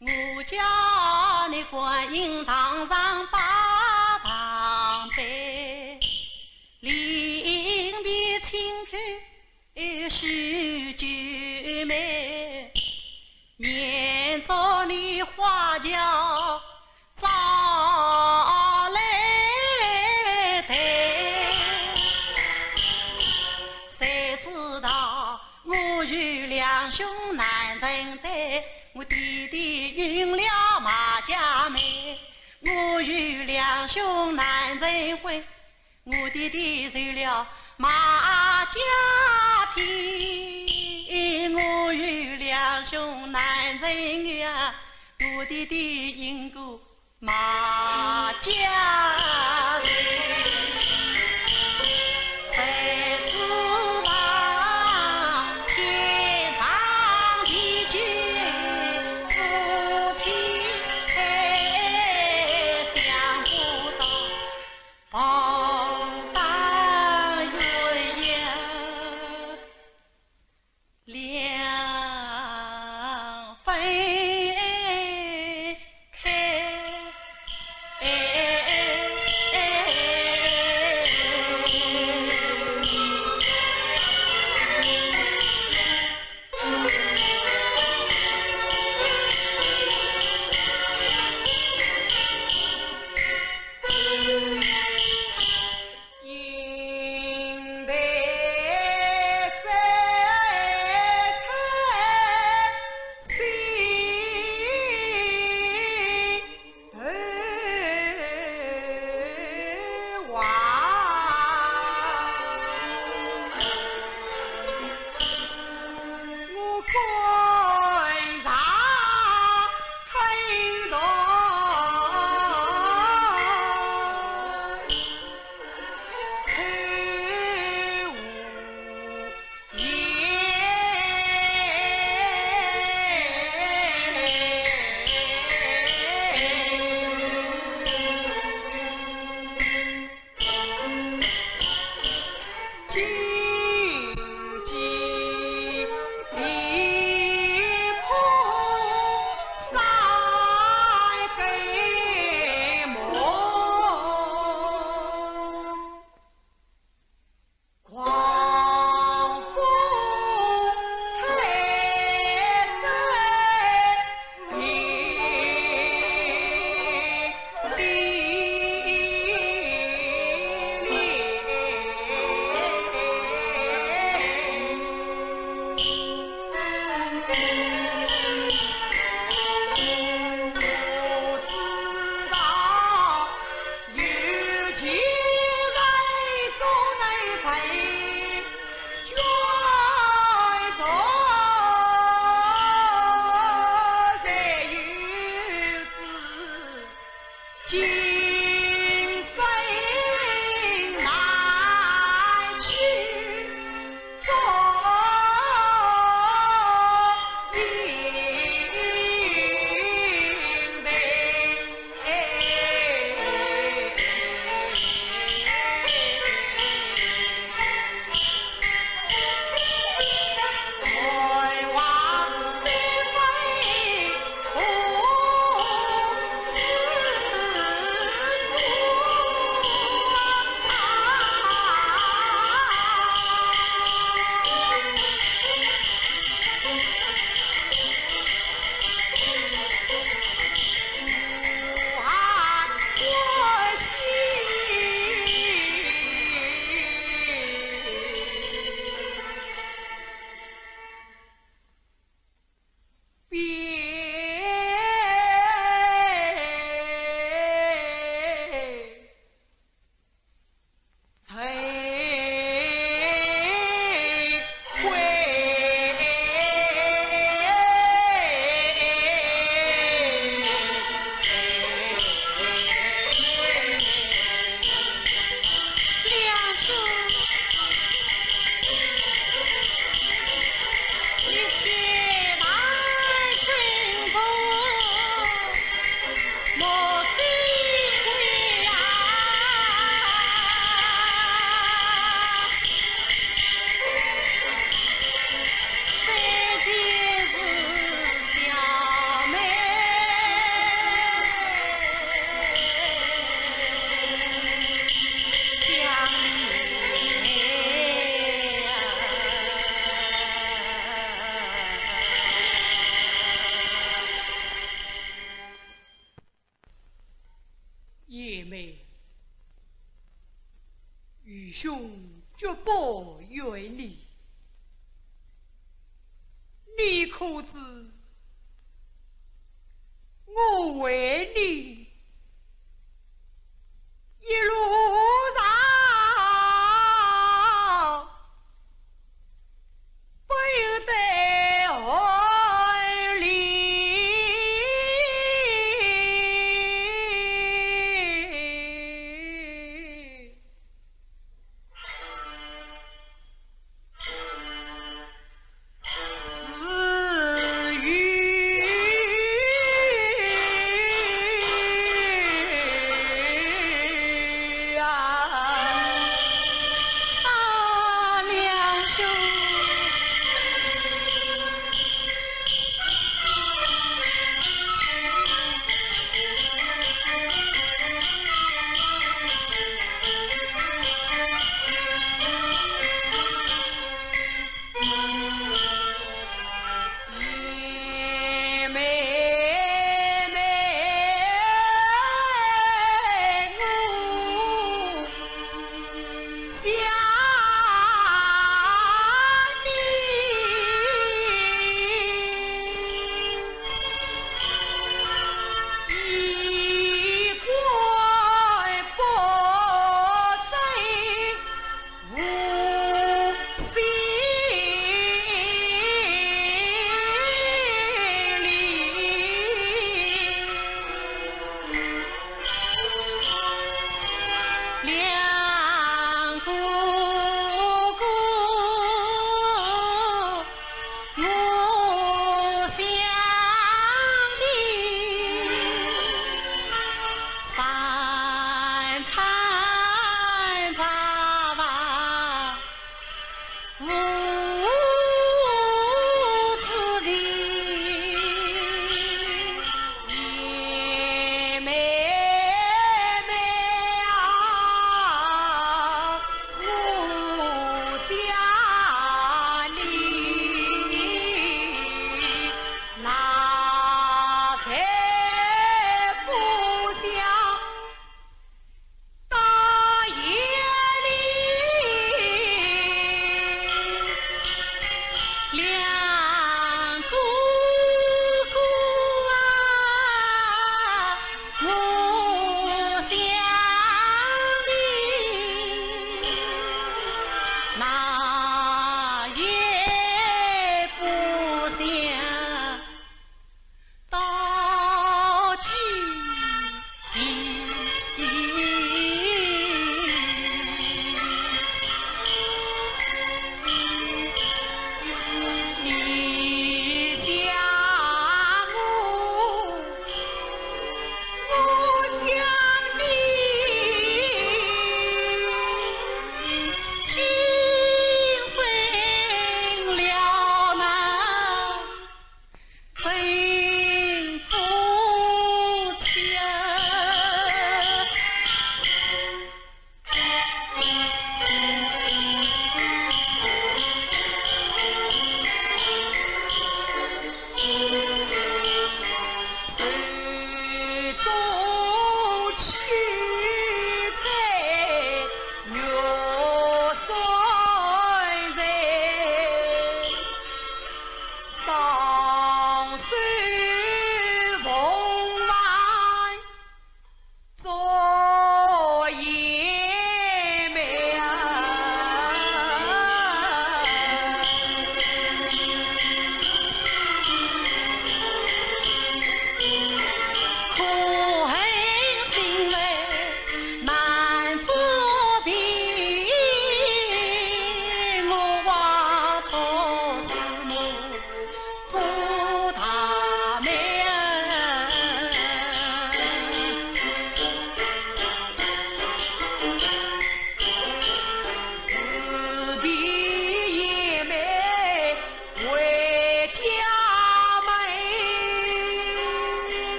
我叫你观音堂上把堂板，里边请客许九妹，念着你花轿 早来抬，谁知道我有两兄难成对，我爹爹运了马家妹，我有两兄难成婚，我爹爹受了马家聘，我有两兄难成啊，我爹爹因故 马家人，谁知道天长地久，夫妻还想不到报答鸳鸯。 两分开。兄绝不远离。你可知，我为你一路上 不由得汗淋。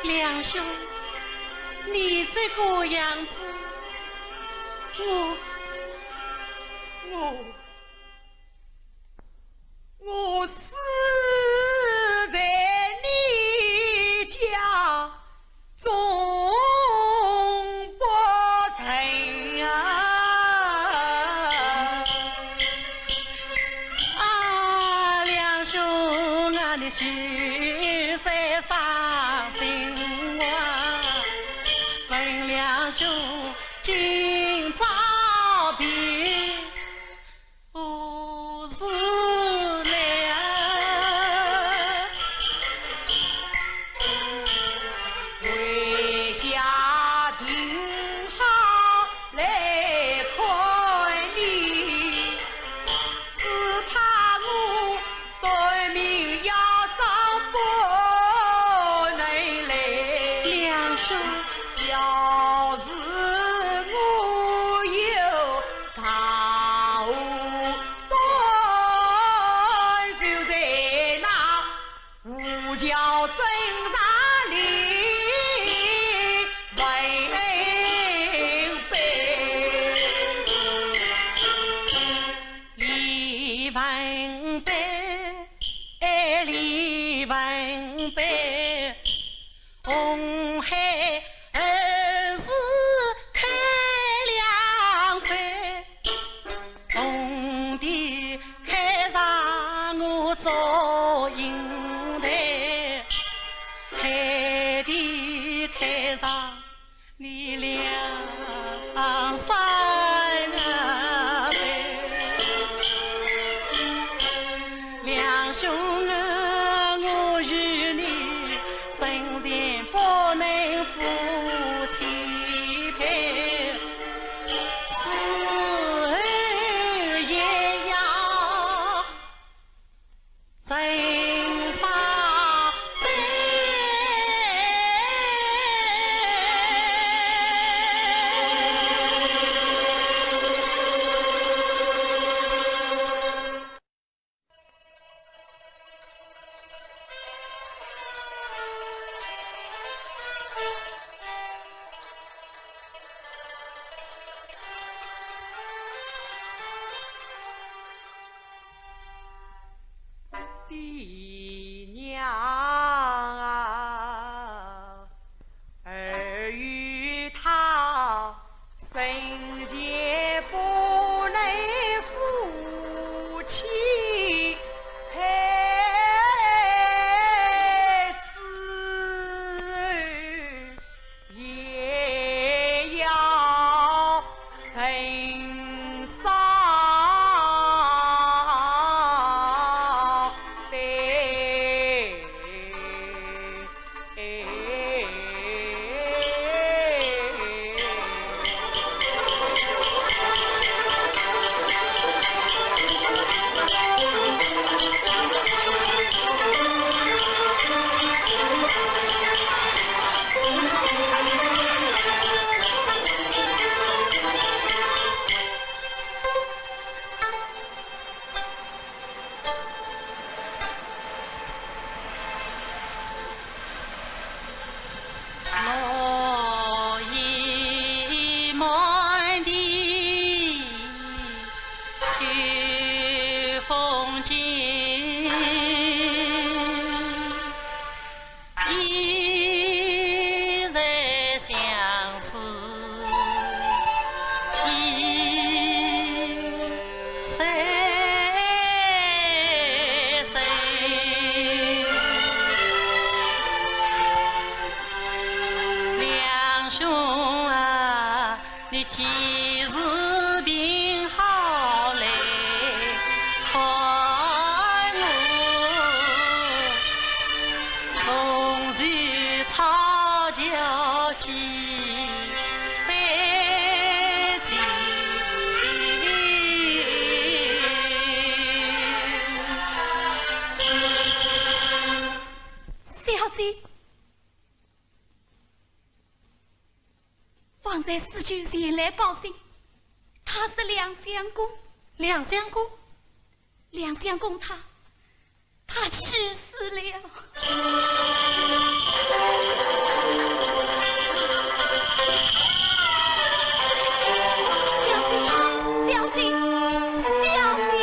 梁兄，你这个样子，我，我，我死在你家中不成啊！你是在伤心啊？问梁兄今朝病何时了？回家病好来看你，只怕我 短命腰伤不能来。梁兄。要是我有着何端，就在那吴桥镇上里问 李文白，哎，李文白，红黑二字开两块，红的开上我祝英台，黑的开上 你梁山伯。梁兄啊，我与你生前不能夫妻配，死后也要 成双对。爹娘啊，儿与他生前不能夫妻配，死后 也要成双对。梁兄啊， 你几时病好来看我？从前草桥几番情。小姐。 方才四舅前来报信，他是梁相公。梁相公？梁相公他，他去世了。小姐，小姐，小姐。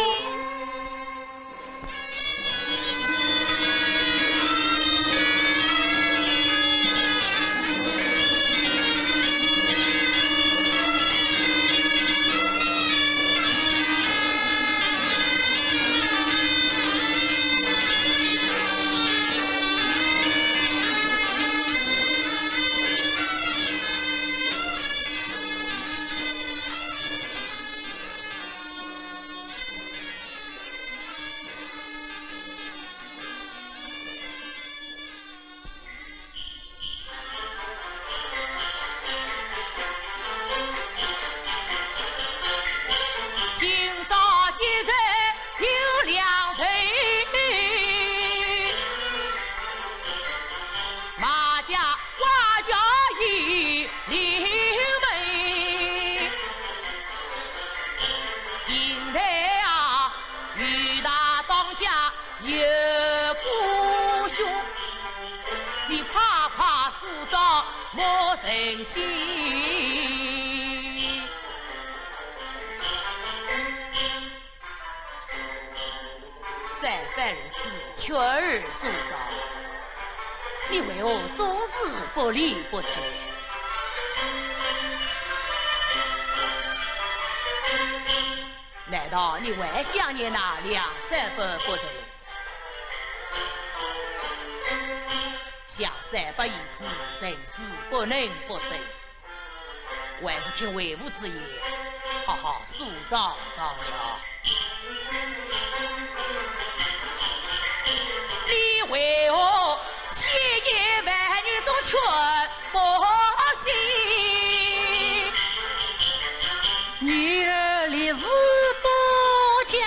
有故兄，你快快诉状，莫存心。三番四次劝儿诉状，你为何总是不理不睬？难道你还想念那梁山伯不成？ 想三不一时，成事不能不成，还是听为父之言，好好诉状上交。你为何千言万语中劝 不信。女儿立誓不嫁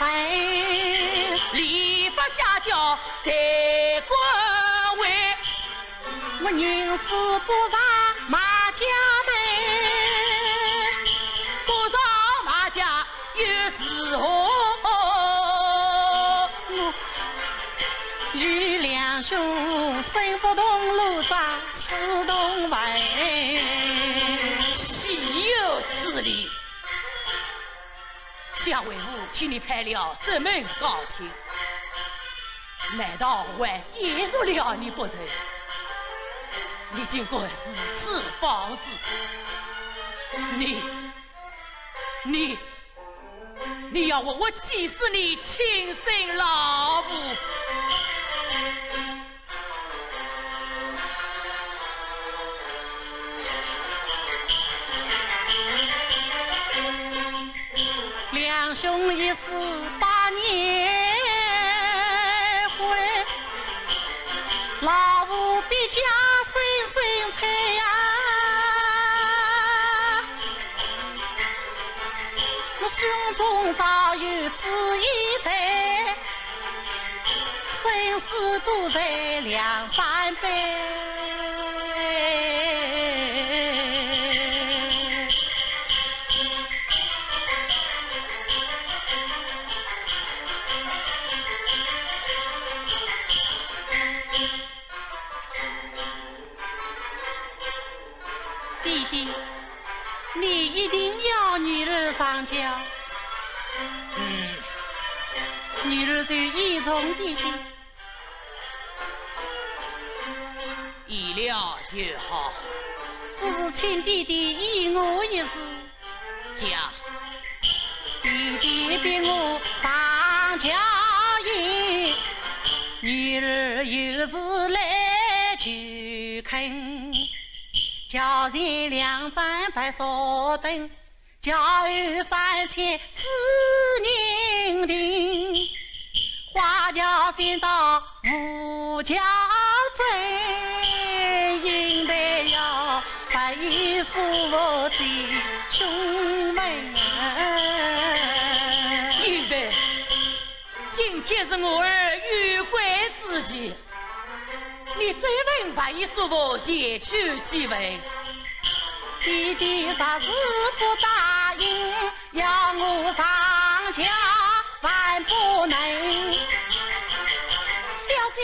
人，立不嫁叫谁敢为？我宁死不上马家门，不上马家又如何？我 与梁兄身不同路长死同坟。岂有此理！想为父替你赔了这门高亲，难道还抵触了你不成？你竟敢如此放肆！你，你， 你要活活气死你亲生老母！梁兄一死百年灰，老母必将心心碎呀。 我胸中早有主意在，生死赌在梁山伯。弟弟， 你一定要女儿上轿。嗯。女儿就依从弟弟。依了就好。只是请弟弟依我一事。讲。弟弟逼我上轿迎，女儿有事来求恳。 轿前两盏白纱灯，轿后三千紫禁亭。花轿先到无轿镇，迎陪要白衣书房进宫门。应台，今天是我儿玉关之期， 你怎能白衣书房前去祭文？弟弟若是不答应，要我上轿万不能。小姐。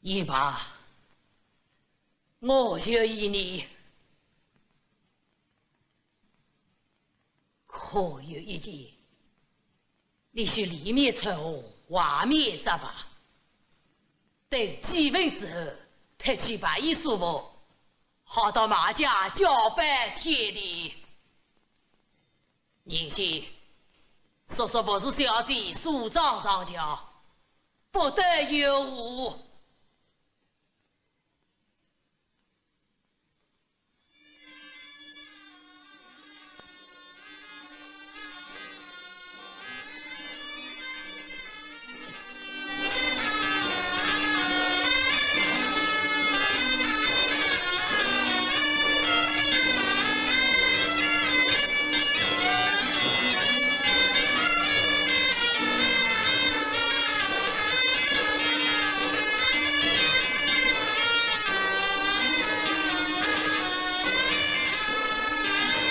也罢，我就依你。可有一件，你须里面穿红，外面着白。等祭文之后，脱去白衣书房，好到马家交拜天地。 宁信，速速服侍小姐梳妆上轿，不得有误。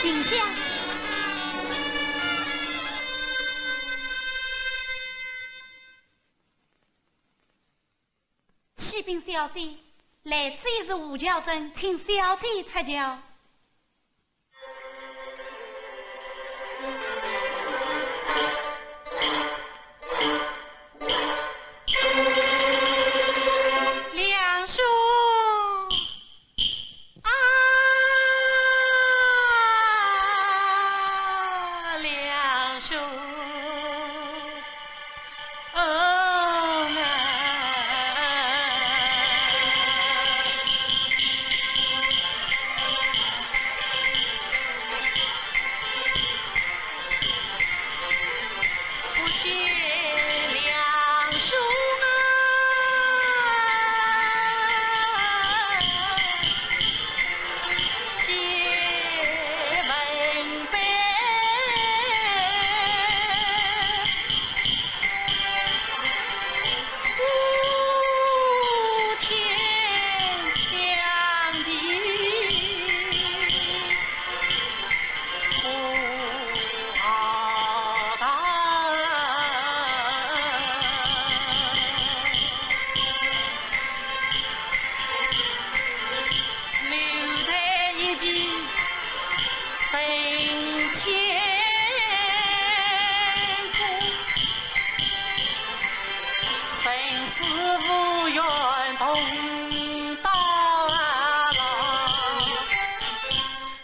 停下。请小姐，来此已是吴桥镇，请小姐出桥。 梁兄啊，梁兄。 哦，我见梁兄啊，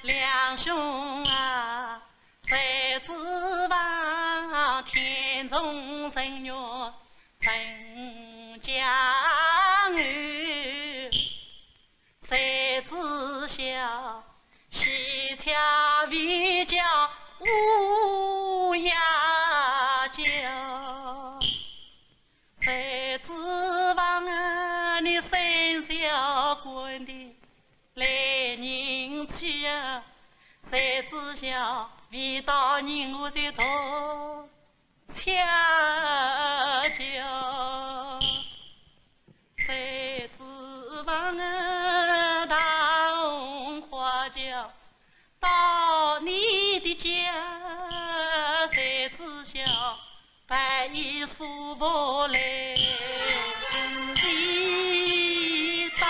梁兄啊， 谁知望天中人愿成家后，谁知晓西窗未叫无夜叫。 谁知望啊，你生小官的来人去啊，谁知晓未到人我就多恰巧。谁知望啊，大红花轿到你的家，谁知晓 白衣书房来一到。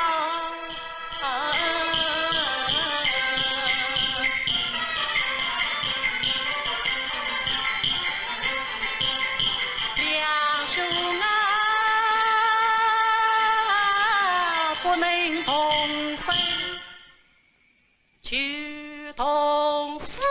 梁兄啊，不能同生 就同死。